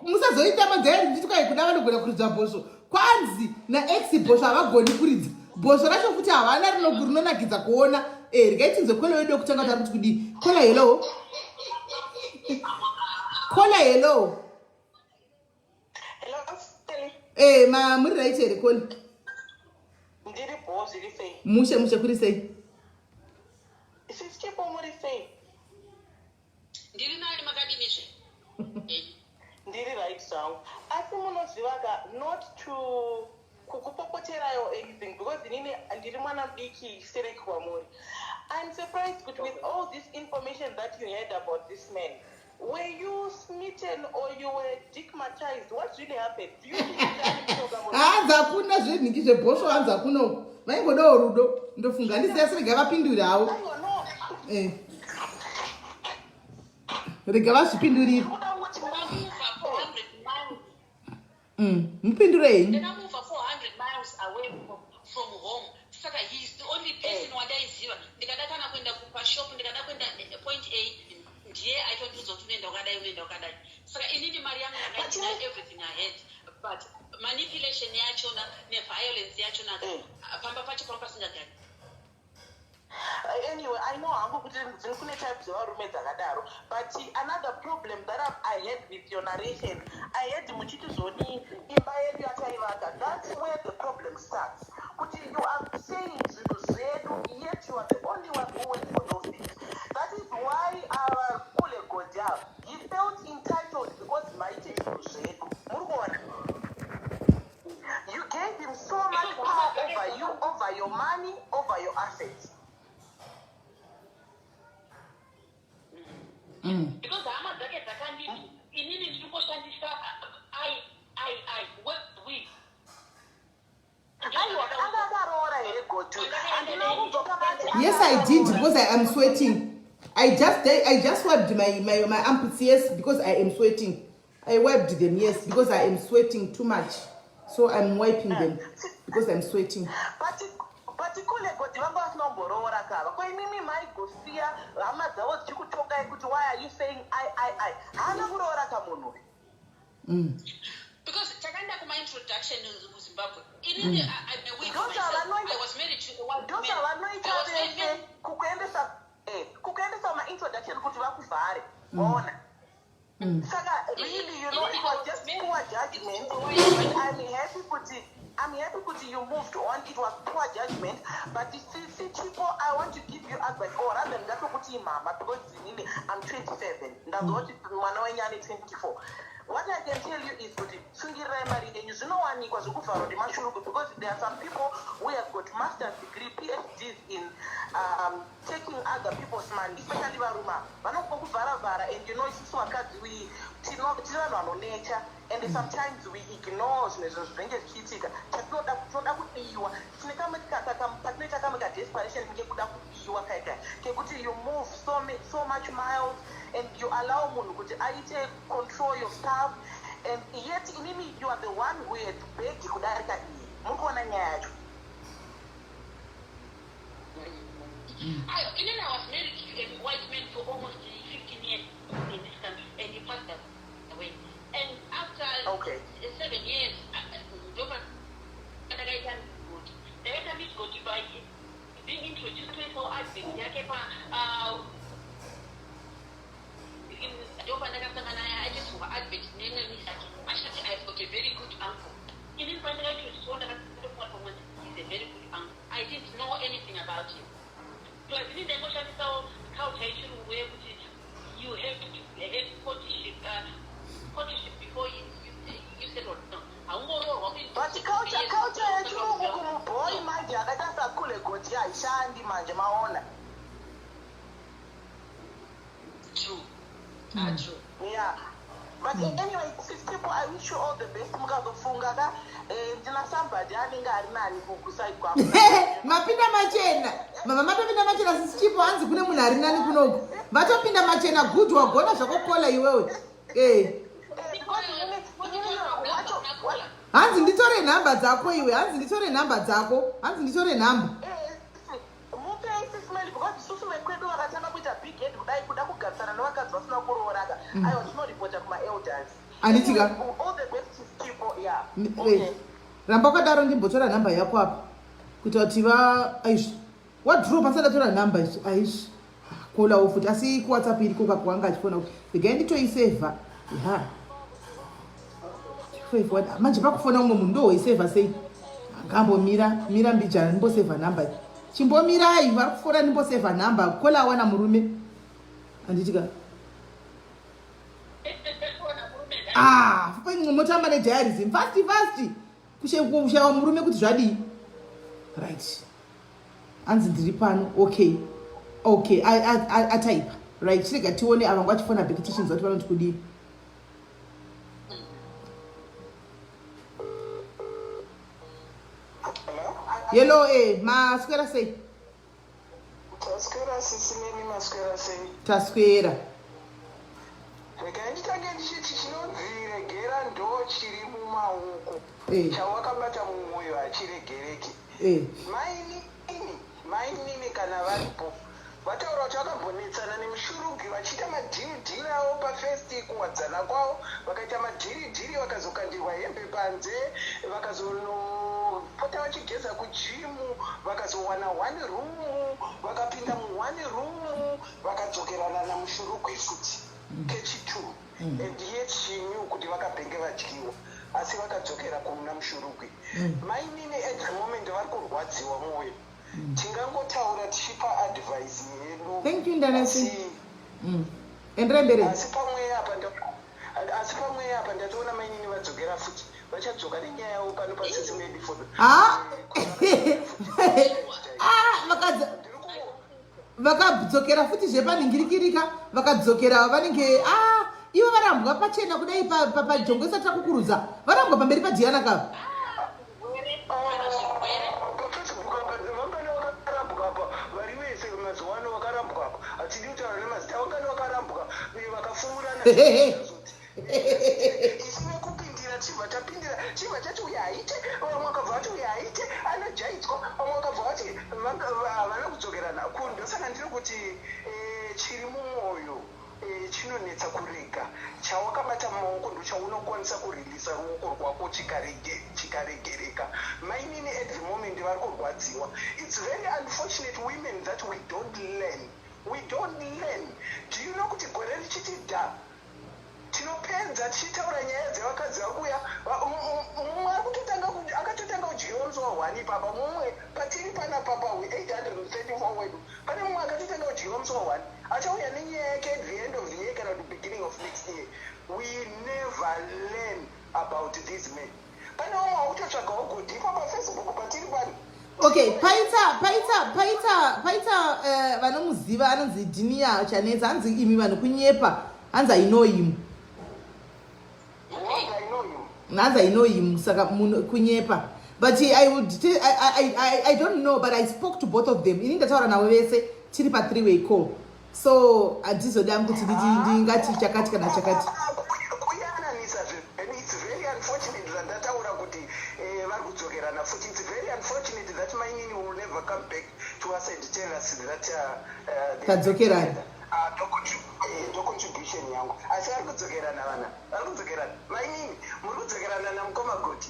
Musazoita madzai ndichiti kwai kuda vanogona kuridza bhosvo, kwanzi naex bhosvo havagoni kuridza bhosvo racho futi, havana rinonakidza kuona. Regai tinzwe caller wedu wekutanga kuti ari kuti kudii. Caller, hello. Caller, hello. Hello, Sally. Ma muri right here, caller? Ndiri bho, zviri sei? Mushe mushe, kuri sei? Sisi Chipo, muri sei? Ndiri nani, makadinizve? Ndiri right zvangu, asi munoziva ka, not to kukupopoterayo anything, because inini ndiri mwana mudiki sereki kwamuri. I'm surprised kuti with all this information that you had about this man, were you smitten or you were dickmatized? What really happened? Do you think kuti ari mushonga munhu? Hanzi hakuna zvenhingi zvebhosvo, hanzi hakuna, vaingodawo rudo. Ndofunga handisiya, sirega vapindure havo. Aiwa, no. Rega vazvipindurire. Kuda kuti Ndakamova 400 miles. Mupindure henyu. Ndakamova 400 miles away from home, saka he is the only person wandaiziva. Ndikada kana kuenda pashop, ndikada kuenda point A, ndiye aitondiudza kuti unoenda wakadai, unoenda wakadai. Saka inini mari yangu ndakaita everything I had, but manipulation yachona neviolence yachona, pamba pacho pamba pasingagari. Anyway, I know hangu kuti dzini kune type dzevarume dzakadaro, but another problem that I had with your narration, I had muchiti zvoni imba yedu yataivaka. That's where the problem starts, kuti you are saying zvinhu zvedu, yet you are the only one who went for those things. That is why our kule Godya, he felt entitled, because maiti zvinhu zvedu. Muri kuona, you gave him so much power over you, over your money, over your assets. Because hama dzake dzakanditi inini ndiri kungoshandisa I, I, I, what we Aiwa, anga akaroora here Gotu? Handina kudzoka mati. Yes, I did, because I am sweating. I just wiped my armpits, yes, because I am sweating. I wiped them, yes, because I am sweating too much, so I'm wiping them because I'm sweating. But kule Godi vanga vasina kumboroora kava ko imimi maigosiya hama dzavo dzichikutongai kuti why are you saying I, I, I? Haana kuroora kamunhu uyu. Because takaenda kuma-introduction kuZimbabwe, inini I'm a widow myself. I was married to a white man. Ndozvavanoita I was vese married. kukuendesa kumaintroduction kuti vakuvhare, waona? Saka really, it was just poor judgment, but I'm happy kuti you moved on. It was poor judgment, but sisi Chipo, I want to give you advice, or rather ndatokuti mama, because inini I'm 27, ndazwa kuti mwana wenyu ane 24. What I can tell you is kuti sungirirai mari yenyu, zvinowanikwa zvekuvharwa nemashuruku, because there are some people who have got masters degree, PhDs in taking other people's money, especially varume vanongokuvharavhara. And isusu vakadzi tine vanhu vanonecha, and sometimes we ignore zvimwe zvinhu zvinenge zvichiitika. Chatinoda, tinoda kudiwa. Tine kamwe patinoita kamwe kadesperation kekuda kudiwa kaikai, kekuti you move so much miles and you allow munhu kuti aite control your stuff, and yet inini you are the one who had beg kudarika iyi. Muri kuona nyaya yacho? Inini I was married to a white man for almost 15 years in this country, and he passed away. And after 7 years, ndopa ndakaita migodi. Ndakaita migodi by being introduced to advert yake pa ndopandakasangana naye achiiswa advert nemwe ake, achiti, "I've got a very good uncle." Inini pandakaintroducewa ndakatofunga pamwe he's a very good uncle. I didn't know anything about him. Plus ini ndaingoshandisawo culture yechirungu yekuti you have to have courtship before you settle down. Haungoroorwa. But culture yechirungu kumubhoi manje akaita sakule Goti haishandi manje, maona? True. Ah, true. Yeah, but anyway, sis people, I wish you all the best. Mukazofunga ka, ndina somebody anenge ari nani kuside kwako. Mapinda machena, mama, matopinda machena. Sisi Chipo, hanzi kune munhu ari nani kunoku. Vatopinda machena. Good, wagona zvakokola iwewe. Because inini Hanzi nditore nhamba dzako iwe, hanzi nditore nhamba dzako, hanzi nditore nhamba. Mupei sismeli, because isusu vekwedu vakatanga kuita big head kudai, kuda kugarisana nevakadzi vasina kurooraka, aiwa, tinoripota kumaelders. Handitika. All the best, people. Yeah, okay. Ramba wakadaro, ndimbotora nhamba yako apa kuita kuti va aizvi wadrop asati atora nhamba izvi aizvi kolawo futi, asi kuWhatsApp iriko kakwanga achifona kuti regai nditoisevha ya. Manje pakufona umwe munhu ndohoisevha sei? Angambomira mira mbijana ndimbosevha number. Chimbomirai vari kufora ndimbosevha number. Kola awana murume. Handiti ka? Ah, motamba nediarism fast fast. Kushaiwa murume kuti zvadii? Right. Hanzi ndiri pano. Okay. Okay, ataipa. Right, chirega tione ava ngwachifona back tichinzwa kuti vanoti kudii. Hello, eh, maswera sei? Taswera sisi nemi maswera sei? Taswera. Regai nditange ndichiti chinonzi regera ndo chiri mumaoko. Eh. Chawakabata mumwoyo hachiregereki. Eh. Mainini, mainini kana varipo vataura kuti vakambonetsana nemushurugwi vachiita madhiri dhiri avo pafirst kuwadzana kwavo vakaita madhiri dhiri vakazokandirwa hembe panze vakazonopota vachigeza kujimu vakazowana one room vakapinda muone room vakadzokerana namushurugwi futi kechitwo and yet she knew kuti vakabhenge vadyiwa asi vakadzokera kuna mushurugwi mainini at the moment vari kurwadziwa mwoyo tingangotaura tichipa advice yedu Thank you, Ndanasi. asi Enderai mberi. asi pamweya apa asi pamweya apa ndatoona mainini vadzokera futi vachadzoka nenyaya yavo pano pasisi maybe for Ah. Ah, vakadza vakadzokera futi zvepanhingirikirika vakadzokera vanenge ah ivo varambwa pachena kudai pajongwe isati takukurudza varambwa pamberi paDiana kava pafacebook apa vangani vakarambwa apa vari vese mazuva ano vakarambwa apa hatidi kutaura nemazita vangani vakarambwa vakafumurana isu vekupindira tichibva tapindira tichibva tati uyu haite vamwe vakabva vati uyu haite anojaidzwa vamwe vakabva vati havana kudzokerana ndosaka ndiri kuti chiri mumwoyo chinonetsa kurega chawakabata mumaoko ndochaunokwanisa kurilisa ruoko rwako chikaregereka mainini at the moment vari kurwadziwa it's very unfortunate women that we don't learn we don't learn do you know kuti gore richiti dha tinopedza tichitaura nyaya dzevakadzi vakuya mumwe ari kutotanga akatotanga kudyiwa musi wa1 ipapa mumwe patiri panapa pa 834 wedu pane mumwe akatotanga kudyiwa musi wa1 achauya nenyaya yake at the end of the year kana kuti beginning of next year we never learn about these men pane vamwe vakutotsvagawo godhipa pafacebook patiri pano okay paita paita paita paita vanomuziva anonzi Dinia Chanetsa hanzi imi vanhu kunyepa hanzi I know him What I know him. hanzi I know him saka kunyepa but I, would I don't know but I spoke to both of them ini ndataura navo vese tiri pa three way call so handizoda kuti ndingati chakati kana chakati kuyananisa zvinhu it's very unfortunate zvandataura kuti vari kudzokerana futi it's very unfortunate that mainini will never come back to us and tell us that Tadzokerana. Ndo contribution yangu asi vari kudzokerana vana vari kudzokerana mainini muri kudzokerana namukoma goti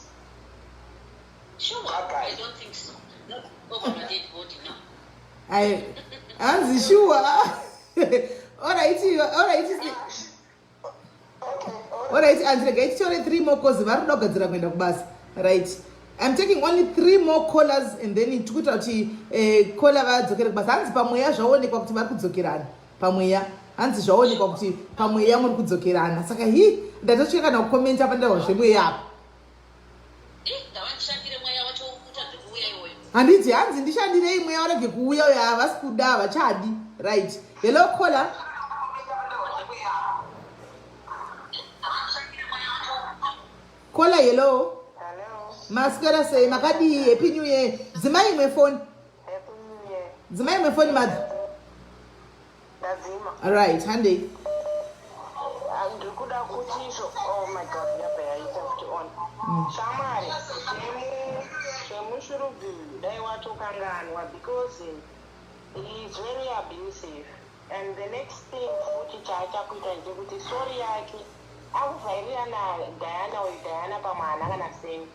Sure, Bye-bye. I don't think so. Not over my dead body, no. Ai, hanzi sure alright okay alright anzi regai titore three more calls vari kuda kugadzira kuenda kubasa right I'm taking only three more callers and then tikuita kuti caller vadzokere kubasa hanzi pamweya zvaonekwa kuti vari kudzokerana pamweya hanzi zvaonekwa kuti pamweya muri kudzokerana saka hi ndatosvika kana kukomenta pandarwa zvemweya apa Ngavandishandire mweya wacho utadze kuuya iwoyo. Handiti hanzi ndishandirei mweya warege kuuya uyo havasi kuda havachadi right hello caller caller hello Hello. maswera sei makadii happy new year dzimai imwe foni Happy New Year. dzimai imwe foni madzi Ndadzima. right handei Ah, ndiri kuda kuti izvo oh my god yabva yaita kuti on shamwari zvemushurugwi dai watokanganwa because he is very abusive and the next thing futi chaachakuita ndechekuti sorry yake akuvhairira naDiana uyu Diana pamwe haana kana seni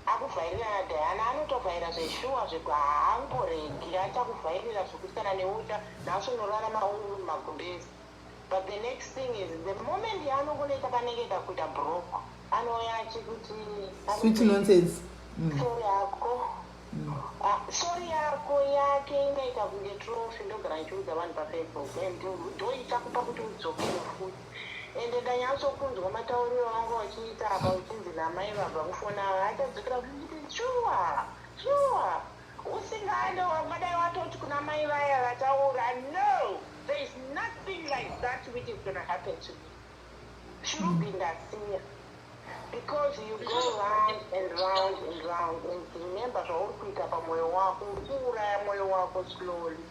akuvhairira naDiana anotovhaira zveshuwa zveku haamboregi achakuvhairira zvekuti kana neucha nhasi unorarama uri mumagumbezi but the next thing is the moment yaanongonoita kanenge kakuita broke anouya achikuti sweet nonsense. Sorry yako. Ah, sorry yako yake inoita kunge trophy. Ndogara ndichiudza vanhu paFacebook and ndoita kupa kuti udzokere futi. Ende ndanyatsokunzwa matauriro vangu vachiita apa, uchinzi namai vabva kufona ava achadzokera kuti sure sure usingade wangadai watoti kuna mai vaya vataura, "No, there is nothing like that which is gonna happen to me. Shurugwi ndasiya," because you go round and round and round. And remember, zvauri kuita pamwoyo wako, uri kuuraya mwoyo wako slowly.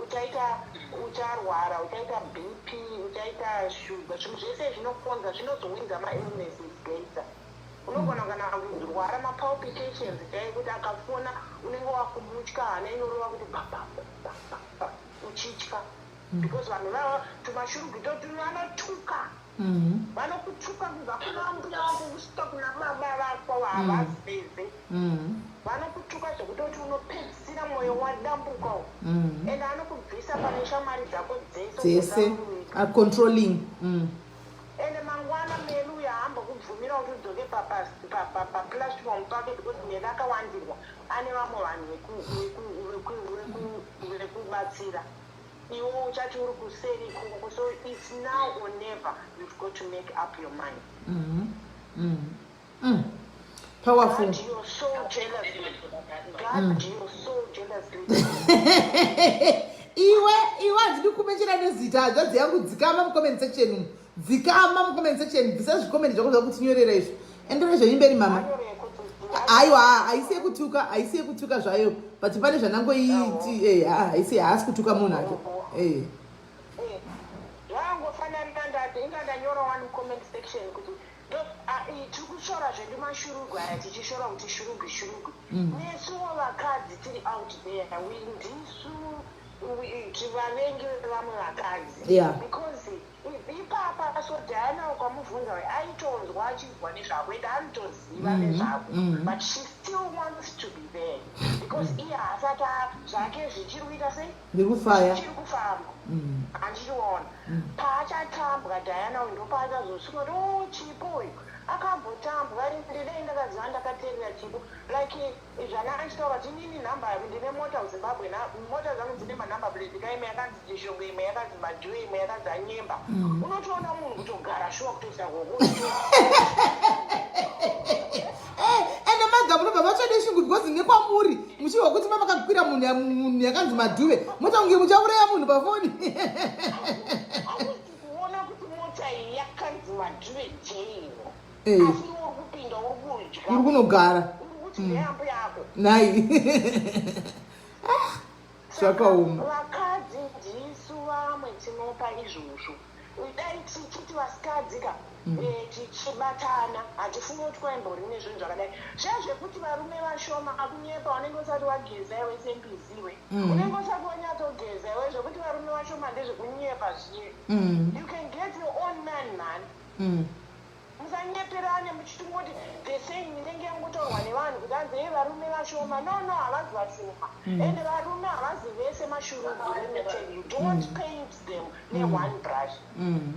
Uchaita, ucharwara, uchaita BP, uchaita shuga, zvinhu zvese zvinokonza, zvinozowinza maillnesses later. Unogona kana kurwara mapalpitations chai, kuti akafona unenge wakumutya, hana inorova kuti babababa, uchitya, because vanhu vava tumashurugwi toti vanotuka. Vanokutuka kubva kuna mbuya wako kusvika kuna baba vako, havazeze. Vanokutuka zvekutoti unopedzisira mwoyo wadambuka. Ende anokubvisa pane shamwari dzako dzese. Dzese. Ugoda. Are controlling. Ende mangwana Meli uyo haambokubvumira kuti udzoke paplatform pake, because Meli akawandirwa, ane vamwe vanhu vekubatsira. Iwe uchati uri kuseri ikoko. So it's now or never. You've got to make up your mind. Powerful. Guard your soul jealously. Guard your soul jealously. Iwe, iwe, handidi kumechera nezita, hanzvadzi yangu. Dzikama mucomment section umu, dzikama mucomment section, bvisa zvicomment zvako zvakutinyorera izvo. Endera zvenyu mberi, mama. Anyoreko. Aiwa, haisi yekutuka, haisi yekutuka zvayo, but pane zvandangoiti. Haisi, haasi kutuka munhu ake. Zvangofanana, ndati inga ndanyora one comment section kuti tiri kushora zvedu mashurugwi aya, tichishora kuti shurugwi, shurugwi. Nesuwo vakadzi tiri out there, ndisu vavengi vevamwe vakadzi. Because ipapa, so Diana ukamubvunza, aitonzwa achinzwa nezvako, ende anotoziva nezvako, but she still wants to be there because iye haasati zvake zvichiri kuita sei? Ndiri kufaya. Zvichiri kufamba. Handichiona paachatambwa Diana uyu, ndopaachazosvika kuti, "O, Chipo uyu akambotambwa. Ndidai ndakaziva, ndakateerera Chipo." Like zvana achitaura kuti, "Inini nhamba, ndine mota kuZimbabwe, mota dzangu dzine manumber plate ka, imwe yakanzi Chishongo, imwe yakanzi Madhuwe, imwe yakanzi Anyemba." Unotoona munhu kutogara shuwa, kutoisa goko. Ende madha munobva matsvade shungu, because nekwamuri muchihwa kuti mamakakwira munhu yakanzi Madhuve, mota, kunge muchauraya munhu pafoni. Hausi kuona kuti mota iyi yakanzi Madhuve jail? Asi iwe uri kupinda, uri kudya. Uri kunogara. Uri kuti ndeyambo yako. Nai, zvakaoma. Vakadzi ndisu vamwe tinopa izvozvo. Dai tichiti vasikadzi ka, tichibatana, hatifungi kuti kwaimbori nezvinhu zvakadai zviya zvekuti varume vashoma. Akunyepa, unenge usati wageza iwe sembiziwe. Unenge usati wanyatsogeza iwe. Zvekuti varume vashoma ndezvekunyepa zviye. You can get your own man, man. Musanyeperane muchitongoti the same inenge yangotaurwa nevanhu kuti hanzi, "Ei, varume vashoma." No, no, havazi vashoma. Ende varume havazi vese mashurugwi. Let me tell you, don't paint them neone brush.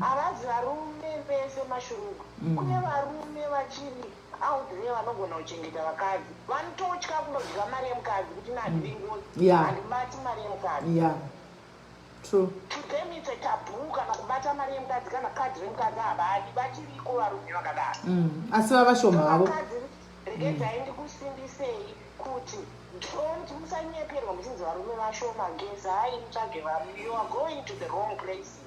Havazi varume vese mashurugwi. Kune varume vachiri out there vanogona kuchengeta vakadzi, vanototya kunodya mari yemukadzi kuti nandiri ngozi. Handibati mari yemukadzi. Yeah, true. To them it's a taboo kana kubata mari yemukadzi, kana kadhi remukadzi havadi. Vachiriko varume vakadaro. Asi vavashoma havo. Vakadzi, regedzai ndikusimbisei kuti don't, musanyeperwa muchinzi varume vashoma. Gezai mutsvage varume. You are going to the wrong places.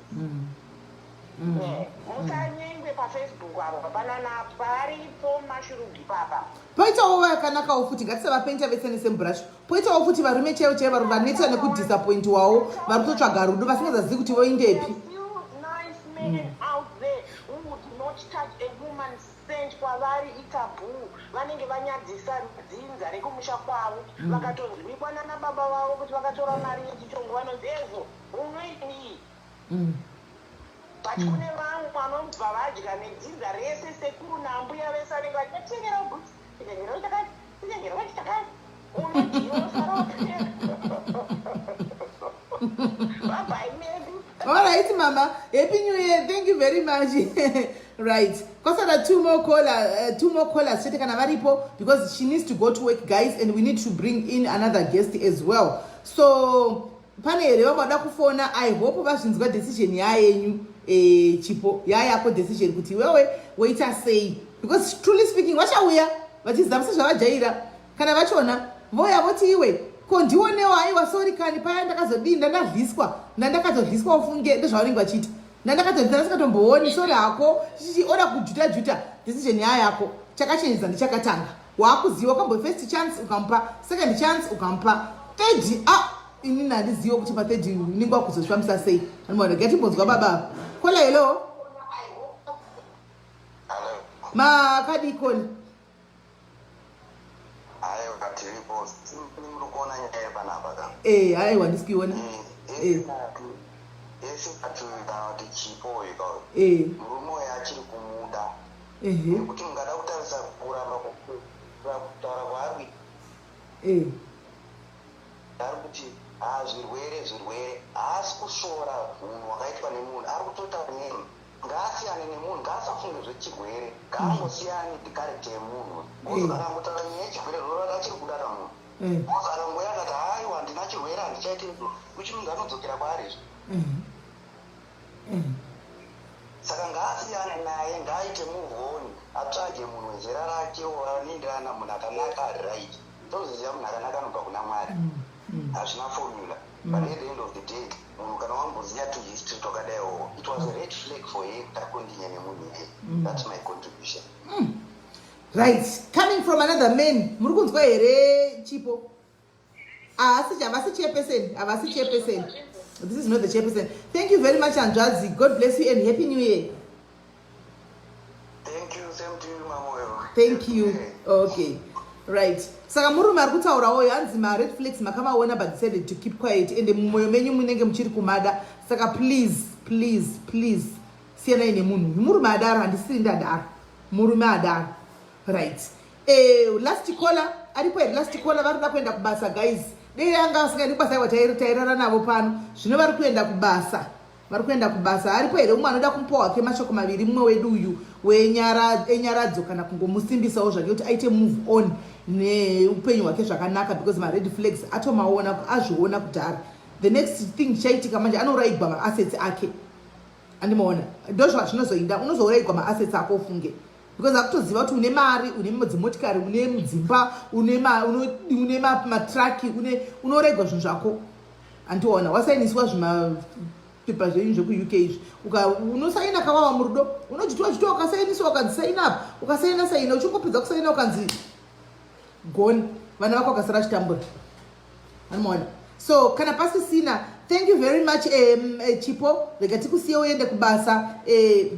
Musanyengwe paFacebook apo, panana paripo mashurugi papa. Poitawo vakanakawo futi, ngatisavapainta vese nesame brush. Poitawo futi varume chaivo chaivo vari vanetsa nekudisappointwawo, vari kutotsvaga rudo vasingazazivi kuti voindepi. There are still nice men out there who would not touch a woman's cent. Kwavari itaboo, vanenge vanyadzisa dzinza rekumusha kwavo. Vakatonzwikwa nana baba vavo kuti vakatora mari yechichongo, vanonzi ezo unoidii? But kune vamwe vanobva vadya nedzinza rese, sekuru nambuya vese vanenge vachitengera bhutsi, titengerawo chakati, titengerawo chakati, unodyiwa, usara wapera, babai medu. All right, mama. Happy New Year. Thank you very much. Right. Kwasara two more caller, two more callers chete kana varipo because she needs to go to work guys and we need to bring in another guest as well. So pane here vamwe vada kufona I hope vazvinzwa decision yayenyu eh, chipo yayako decision kuti iwewe woita sei because truly speaking vachauya vachizamisa zvavajaira Kana vachona voya voti iwe ko ndionewo aiwa sorry kani paya ndakazodii ndandadliswa ndandakatodliswa ufunge ndozvavanenge vachiita ndandakatodlisa ndasikatombooni sorry hako chichi oda kujuta juta decision yaa yako chakachenjedza ndichakatanga waakuziva ukambo first chance ukamupa second chance ukamupa third a ah, ini handizive kuti pathird unenge wakuzozvifambisa sei anomaona gatimbonzwa baba kola hello makadii kola Aiwa tiripo muri kuona nyaya panapa ka? Eh, aiwa ndisi kuiona. Eh. eh. Ese ati kana kuti chipo uyu ka. Eh. Murume uyu achiri kumuda. Ehe. Nekuti mungada kutarisa kuramba kutaura kwaari. Eh. Ari kuti ah zvirwere zvirwere haasi kusvora hunhu hwakaitwa nemunhu ari kutotaura neni. Ngaasiyane nemunhu ngaasafunge zvechirwere ngaangosiyane necharacter yemunhu because mm. akangotaura nyaya yechirwere zvoreva achiri kuda ka munhu mm. because akangoya akati haiwa handina chirwere handichaiti izvo which means anodzokera kwaari izvo mm. saka ngaasiyane naye ngaaite move on atsvage munhu wezera rake anoenderana munhu akanaka ari right toziziva munhu akanaka anobva kuna mwari hazvina formula But at the end of the day munhu kana wamboziya tu history twakadaiwo it was a red flag for her kuti akondinya nemunhu iyeye mm. that's my contribution mm. Right, coming from another man, muri kunzwa here chipo? Haasi havasi chairperson, havasi chairperson. This is not the chairperson. Thank you very much hanzvadzi. God bless you and happy new year. Thank you, same to you Mamoyo. Thank you. Okay. Right. Saka murume ari kutaurawo hanzi ma red flags makamaona but decided to keep quiet and mumwoyo menyu munenge muchiri kumada. Saka please, please, please siyanai nemunhu. Murume adaro handisiri ndadaro. Murume adaro. Right. Eh, last caller aripo here last caller vari kuda kuenda kubasa guys. Dei anga asingaendi kubasa aiwa tairara navo pano. Zvino vari kuenda kubasa. Vari kuenda kubasa. Aripo here umwe anoda kumupa wake mashoko maviri mumwe wedu uyu wenyara enyaradzo kana kungomusimbisawo zvake kuti aite move on neupenyu hwake zvakanaka because mared flags atomaona azviona kudhara. The next thing chaitika manje anouraigwa maassets ake. Andimaona. Ndozvazvinozoinda unozouraigwa maassets ako ufunge. Because akutoziva kuti une mari, une dzimotikari, une dzimba, une ma, une matraki, une unoregwa zvinhu zvako. Andiona wasainiswa zvimapepa zvenyu zvekuUK izvi unosaina kawawa murudo unojitiwa jitiwa ukasainiswa ukanzi saina apa ukasaina saina uchingopedza kusaina ukanzi gone vana vako vakasara vachitambura anomaona so kana pasisina thank you very much chipo rega tikusiye uende kubasa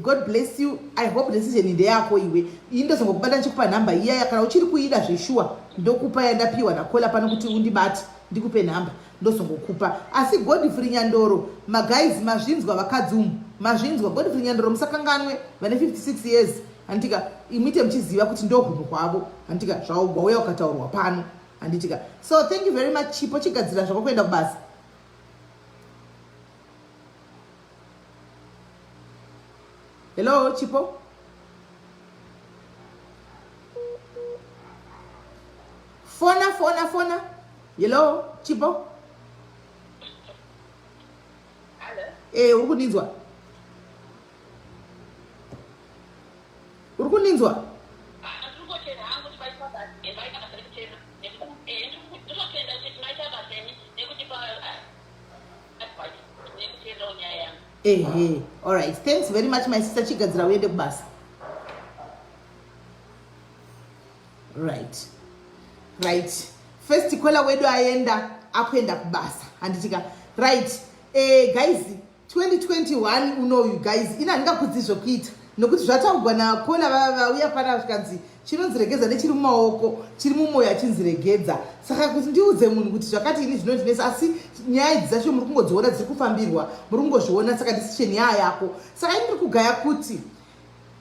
god bless you i hope decision ndeyako iwe ini ndozongokubata ndichikupa nhamba iyaya kana uchiri kuida zveshuwa ndokupa yandapiwa nakola pano kuti undibate ndikupe nhamba ndozongokupa asi Godfrey Nyandoro maguys mazvinzwa vakadzi umu mazvinzwa Godfrey Nyandoro musakanganwe vane 56 years handitika imuite muchiziva kuti ndohunhu hwavo handitika zvaugwauya ukataurwa pano handitika so thank you very much chipo chigadzira zvako kuenda kubasa hello chipo fona fona fona hello chipo eh uri kundinzwa uri kundinzwa ehe alright thanks very much my sister chigadzira uende kubasa right right first kola wedu aenda akuenda kubasa handitika right eh, guys 2021 unoyu guys ini handingakudzi zvokuita nokuti zvataugwa nakola vauya pana zvikanzi chinonzi regedza nechiri mumaoko chiri mumwoyo achinzi regedza saka kuti ndiudze munhu kuti zvakati ini zvinondinetsa asi nyaya idzi dzacho muri kungodziona dziri kufambirwa muri kungozviona saka decision yaa yako saka ini ndiri kugaya kuti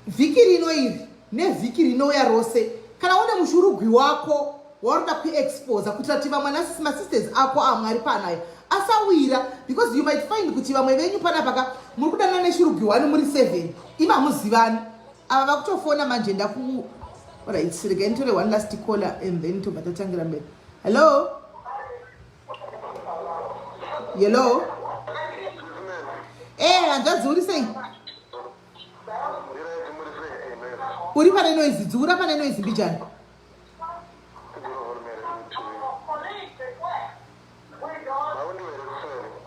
vhiki rino iri nevhiki rinouya rose kana une mushurugwi wako wauri kuda kuexposa kuitira kuti vamwe masisters ako amwari panayo Asawira, because you might find kuti vamwe venyu panapa ka muri kudanana neshurugwi 1 muri 7, imi hamuzivani. Ava vakutofona manje. Ndaku, alright, regai nditore one last caller and then tobva tatangira mberi. Hello, hello. Hanzvadzi, uri sei? Uri pane noise, dziura pane noise mbijani.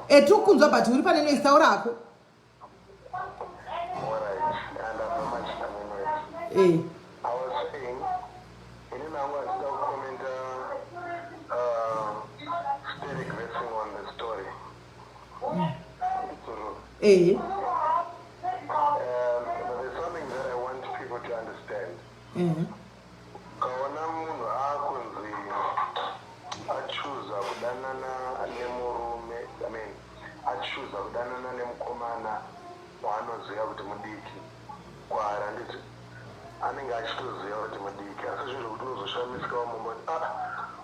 Tiri kukunzwa, but uri pane noise. Taura hako. I was saying, ini nangu handida kucommenta steric versing on the story. But there's something that I want people to understand. Kaona munhu akunzi achuza kudanana nemurume, I mean, achuza kudanana nemukomana waanoziva kuti mudiki kwaari, handiti anenge achitoziva kuti mudiki, asi zvinhu zvokuti unozoshamisikawo mumba kuti, ah,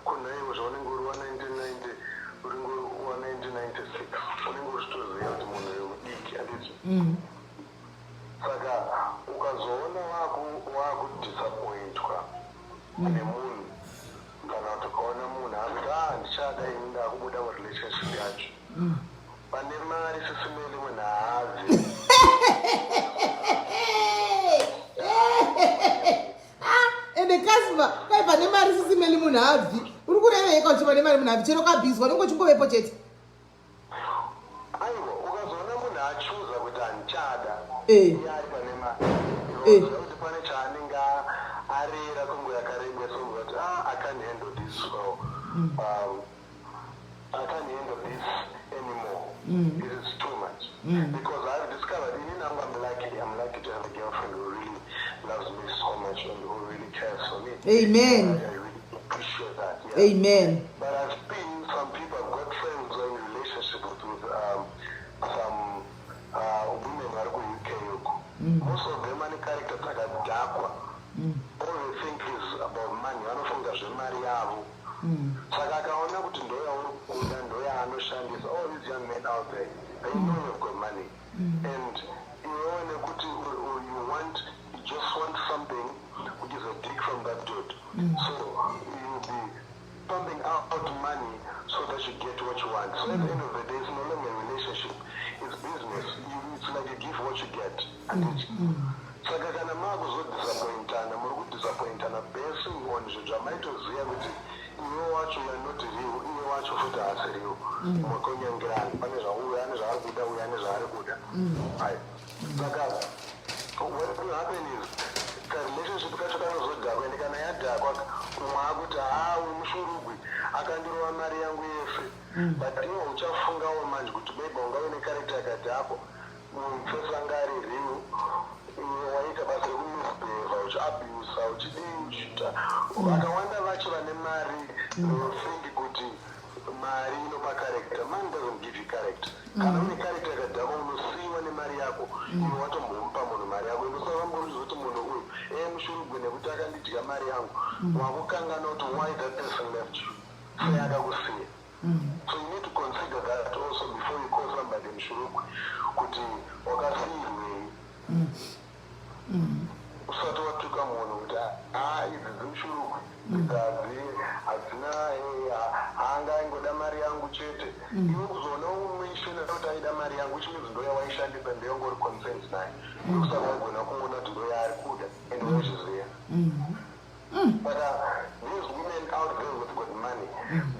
kunhaiwo zvaunenge uri wa1990, uringe wa1996, unenge uchitoziva kuti munhu uyu mudiki, handiti? Saka ukazoona wakudisappointwa nemunhu, kana kuti ukaona munhu akuti, "Ah, ndichada ini, ndakubuda murelationship yacho," pane mari, Sis Melly, munhu haabvi. Ah, ende Casper, kwai pane mari, Sis Melly, munhu haabvi. Uri kureveka uchiva nemari munhu haabvi? Chero kabhizwa unenge uchingovepo chete. Aiwa, ukazoona munhu achuza kuti handichada, iye ari pane mari, unoziva kuti pane chaanenge arera kwenguva yakareba. Sonzwa kuti, "Ah, I can't handle this well. I can't handle this anymore. It is too much." Because I've discovered, inini nangu, I'm lucky. I'm lucky to have a girlfriend who really loves me so much and who really cares for me. Amen. I really appreciate that. Yeah. Amen. But I've seen some people, I've got friends who are in relationship with some women vari kuUK uko. Most of them ane character dzakadhakwa. All they think is about money. Vanofunga zvemari yavo. Saka akaona kuti ndoyauri kuda, ndoyaanoshandisa. All these young men out there, they know you've got money. And iwewe nekuti you just want something which is a dick from that dude. So you'll be pumping out money so that you get what you want. So at the end of the day, it's no longer a relationship, it's business. It's like you give what you get. And it's saka kana maakuzodisappointana, muri kudisappointana basing on zvinhu zvamaitoziva kuti iwe wacho you are not real, iye wacho futi haasi real. Makonyangirana pane zvauyu ane zvaari kuda, uyu ane zvaari kuda. Ai, saka what will happen is karelationship kacho kanozodhakwa, ende kana yadhakwa, umwe akuti, "Ha, uyu mushurugwi akandirova mari yangu yese." But iwe uchafungawo manje kuti maybe ungave necharacter yakadhakwa, mufesi anga ari real, iwe waita basa rekumisbehava, uchiabusa, uchidii, uchiita. Vakawanda vacho vane mari, think kuti mari inopa character. Money doesn't give you character. Kana une character yakadhakwa, unosiyiwa nemari yako. Iwe watombomupa munhu mari yako, indosaka mbori kuti munhu uyu ee mushurugwi nekuti akandidya mari yangu. Wakukanganwa kuti why that person left you, sei akakusiya. So you need to consider that also before you call somebody mushurugwi, kuti wakasiyirwei. Usati watuka munhu kuti, "Ha, idzi dzimushurugwi, idzi hadzina, haanga aingoda mari yangu chete." Iwe kuzoona umeshena kuti aida mari yangu, which means ndoyawaishandisa, ndeyongori concerned naye, ndokusaka waigona kuona kuti ndoyaari kuda and waizviziva. Saka these women out there with got money,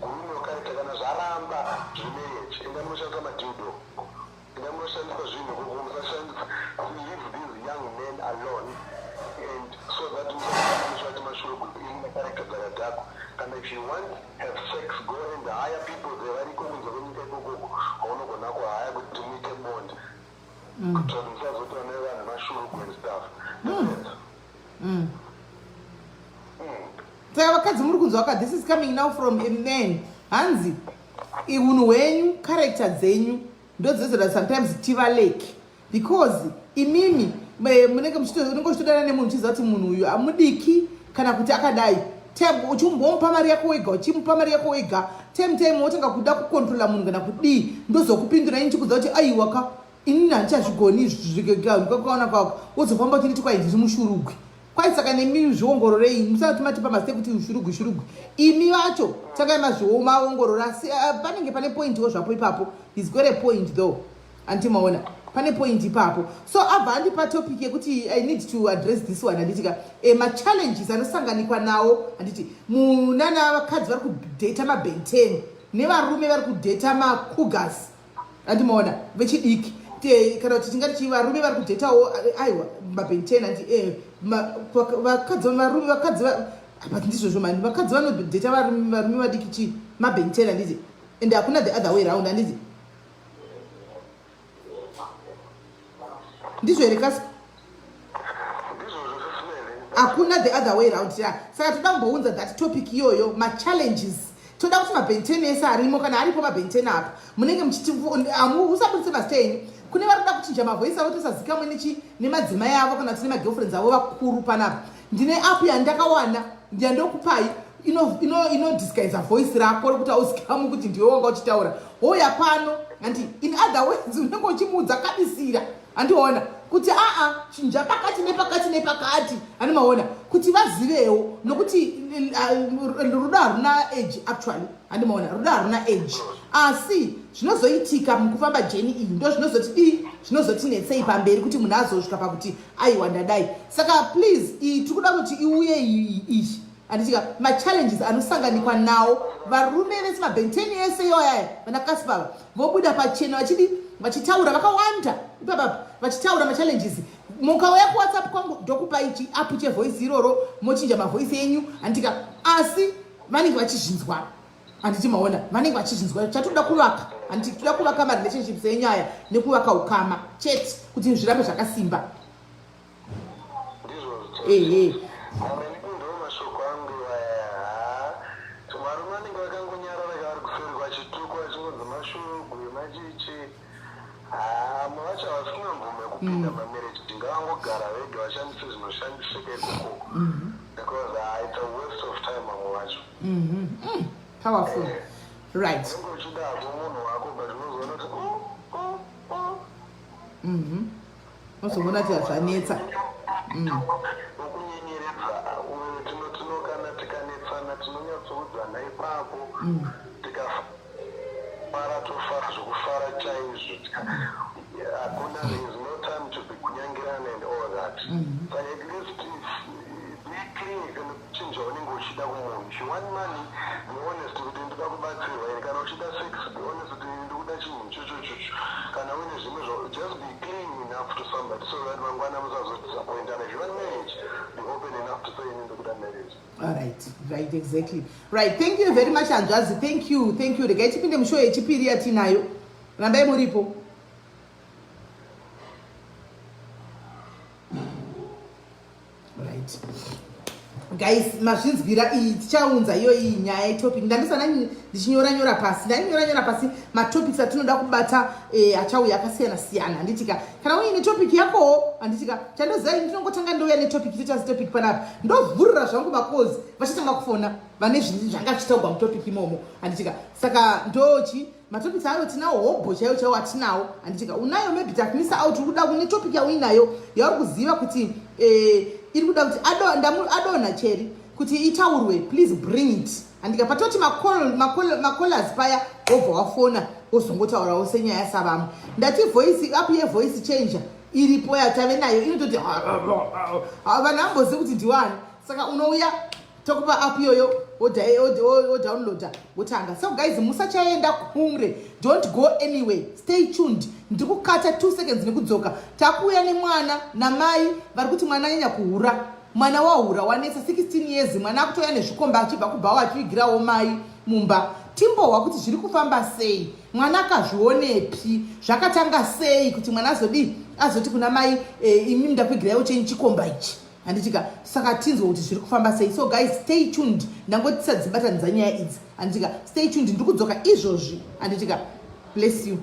gurume wakareta, kana zvaramba zvemarriage, enda munoshandisa madildo, enda munoshandisa zvinhu ikoko. Musashandisa, leave these young men alone, and so that musaati mashurugwi ine character dzakadhakwa. Kana if you want have sex, go and hire people there, variko kunze kwenyika ikokoko vaunogona kuhaya kuti muite bond, kuitira kuti musazoti vane vanhu mashurugwi and stuff. That's it. Saka vakadzi, muri kunzwa ka? This is coming now from a man. Hanzi unhu hwenyu, character dzenyu ndodzizoda sometimes tivaleki, because imimi munenge unenge uchitodana nemunhu uchiziva kuti munhu uyu amudiki kana kuti akadai. Uchimbomupa mari yako wega, uchimupa mari yako wega. Time time wotanga kuda kukontrola munhu kana kudii ndozokupindura ini chikudza kuti aiwa ka inini handichazvigoni izvikaona kwako wozofamba uchinditi kwai ndiri mushurugwi kwai saka nemi zviongororei musati matipa mazita ekuti shurugwi shurugwi imi vacho tangai mazvimaongorora asi ah, panenge pane pointiwo zvapo ipapo he's got a point though Anti maona pane point ipapo so abva andipa topic yekuti i need to address this one handiti ka e, machallenges anosanganikwa nawo handiti munana vakadzi vari kudata mabenten nevarume vari kudata macougars handi maona vechidiki kana kuti tingati chii varume vari kudatawo aiwa mabenten handi e, vakadzi varume vakadzi but ndizvozvo mani vakadzi vanodata varume vadiki chii mabenten handiti and hakuna the other way round handiti ndizvo here kasi hakuna the other way round ya saka toda kumbounza that topic iyoyo machallenges toda kuti mabhenteni ese arimo kana aripo mabhenteni apa munenge muchiti usabudise mazita enyu kune vari kuda kuchinja mavoisi avo tosazikamwe nechi nemadzimai avo kana kuti nemagirlfriends avo vakuru panapa ndine app yandakawana yandokupai inodisguisa ino, ino voice rako rekuti auzikamwi kuti ndiwe wanga uchitaura houya pano handi in other words unenge uchimuudza kabisira handiona kuti aa chinja pakati nepakati nepakati handi maona kuti vazivewo nokuti eh, rudo haruna age actually handi maona rudo haruna age asi zvinozoitika mukufamba jeni iyi ndo zvinozotidii zvinozotinetsei pamberi kuti munhu azosvika pakuti aiwa ndadai saka please iyi tiri kuda kuti iuye iyi handitika machallenges anosanganikwa nawo varume vese mabenteni ese iwayaya vana kasipava vobuda pachena vachidi vachitaura vakawanda ipapapa vachitaura machallenges mukauya kuwhatsapp kwangu ndokupa ichi apu chevoice iroro mochinja mavoice enyu handitika asi vanenge vachizvinzwa handiti maona vanenge vachizvinzwa chatoda kuvaka handiti toda kuvaka marelationships enyaya nekuvaka ukama chete kuti zvirambe zvakasimba ehe kupinda mm. mamarriage ngavangogara vega vashandise zvinoshandisika ikoko mm-hmm. because ah, it's a waste of time vamwe vacho mm -hmm. mm. Powerful. Eh. Right. Mhm. Unozoona kuti zvanetsa. Mm. Tinonyatsoudzana ipapo mm. tikafara tofara zvokufara chaizvo hakuna there is no time to be kunyangirana and all that mm. saka at least be clear Chinhu chaunenge uchida kumunhu. If you want money, be honest kuti ndoda kubatsirwa here. Kana uchida sex, be honest kuti ndikuda chinhu ichocho ichocho. Kana uine zvimwe zva just be clean enough to somebody so that mangwana musazodisappointana. If you want marriage, be open enough to say ini ndokuda marriage. All right, right, exactly. Right, thank you very much hanzvadzi. Thank you, thank you. Regai tipinde mushow yechipiri yatinayo. Rambai muripo. Right. Guys, mazvinzwira iyi tichaunza iyo iyi nyaya yetopic. Ndandisana ndichinyora nyora pasi. Ndainyora nyora pasi matopics atinoda kubata eh, achauya akasiyana siyana. Handitika kana uine topic yakowo handitika chandoziva ini ndinongotanga ndouya netopic toita topic panapa. Ndovhurira zvangu makozi vachatanga kufona vane zvanga zvichitaurwa mutopic imomo. Handitika saka ndochi matopics ayo tinawo hobho chaiwo chaiwo atinawo handitika unayo maybe takumisa out uri kuda kune topic yauinayo yauri kuziva kuti eh, iri kuda kuti adonha cheri kuti itaurwe please bring it handika patoti macollars paya wobva wafona wozongotaurawo senyaya savamwe ndati voice app yevoice changer iripo yatave nayo inototi vanhu ambozivi kuti ndiwani saka unouya tokupa app iyoyo wodownloada wotanga so guys musachaenda kumre don't go anyway stay tuned ndiri kukata 2 seconds nekudzoka takuuya nemwana namai vari kuti mwana anyanya kuhura mwana wahura wanetsa 16 years mwana akutouya nezvikomba achibva kubhawa achivigirawo mai mumba timbohwa kuti zviri kufamba sei mwana akazvionepi zvakatanga sei kuti mwana azodii azoti kuna mai e, imi ndakuvigiraiwo chenyu chikomba ichi handitika saka tinzwe kuti zviri kufamba sei so guys stay tuned ndangoti tisadzibatanidza nyaya idzi handitika stay tuned ndiri kudzoka izvozvi handitika bless you.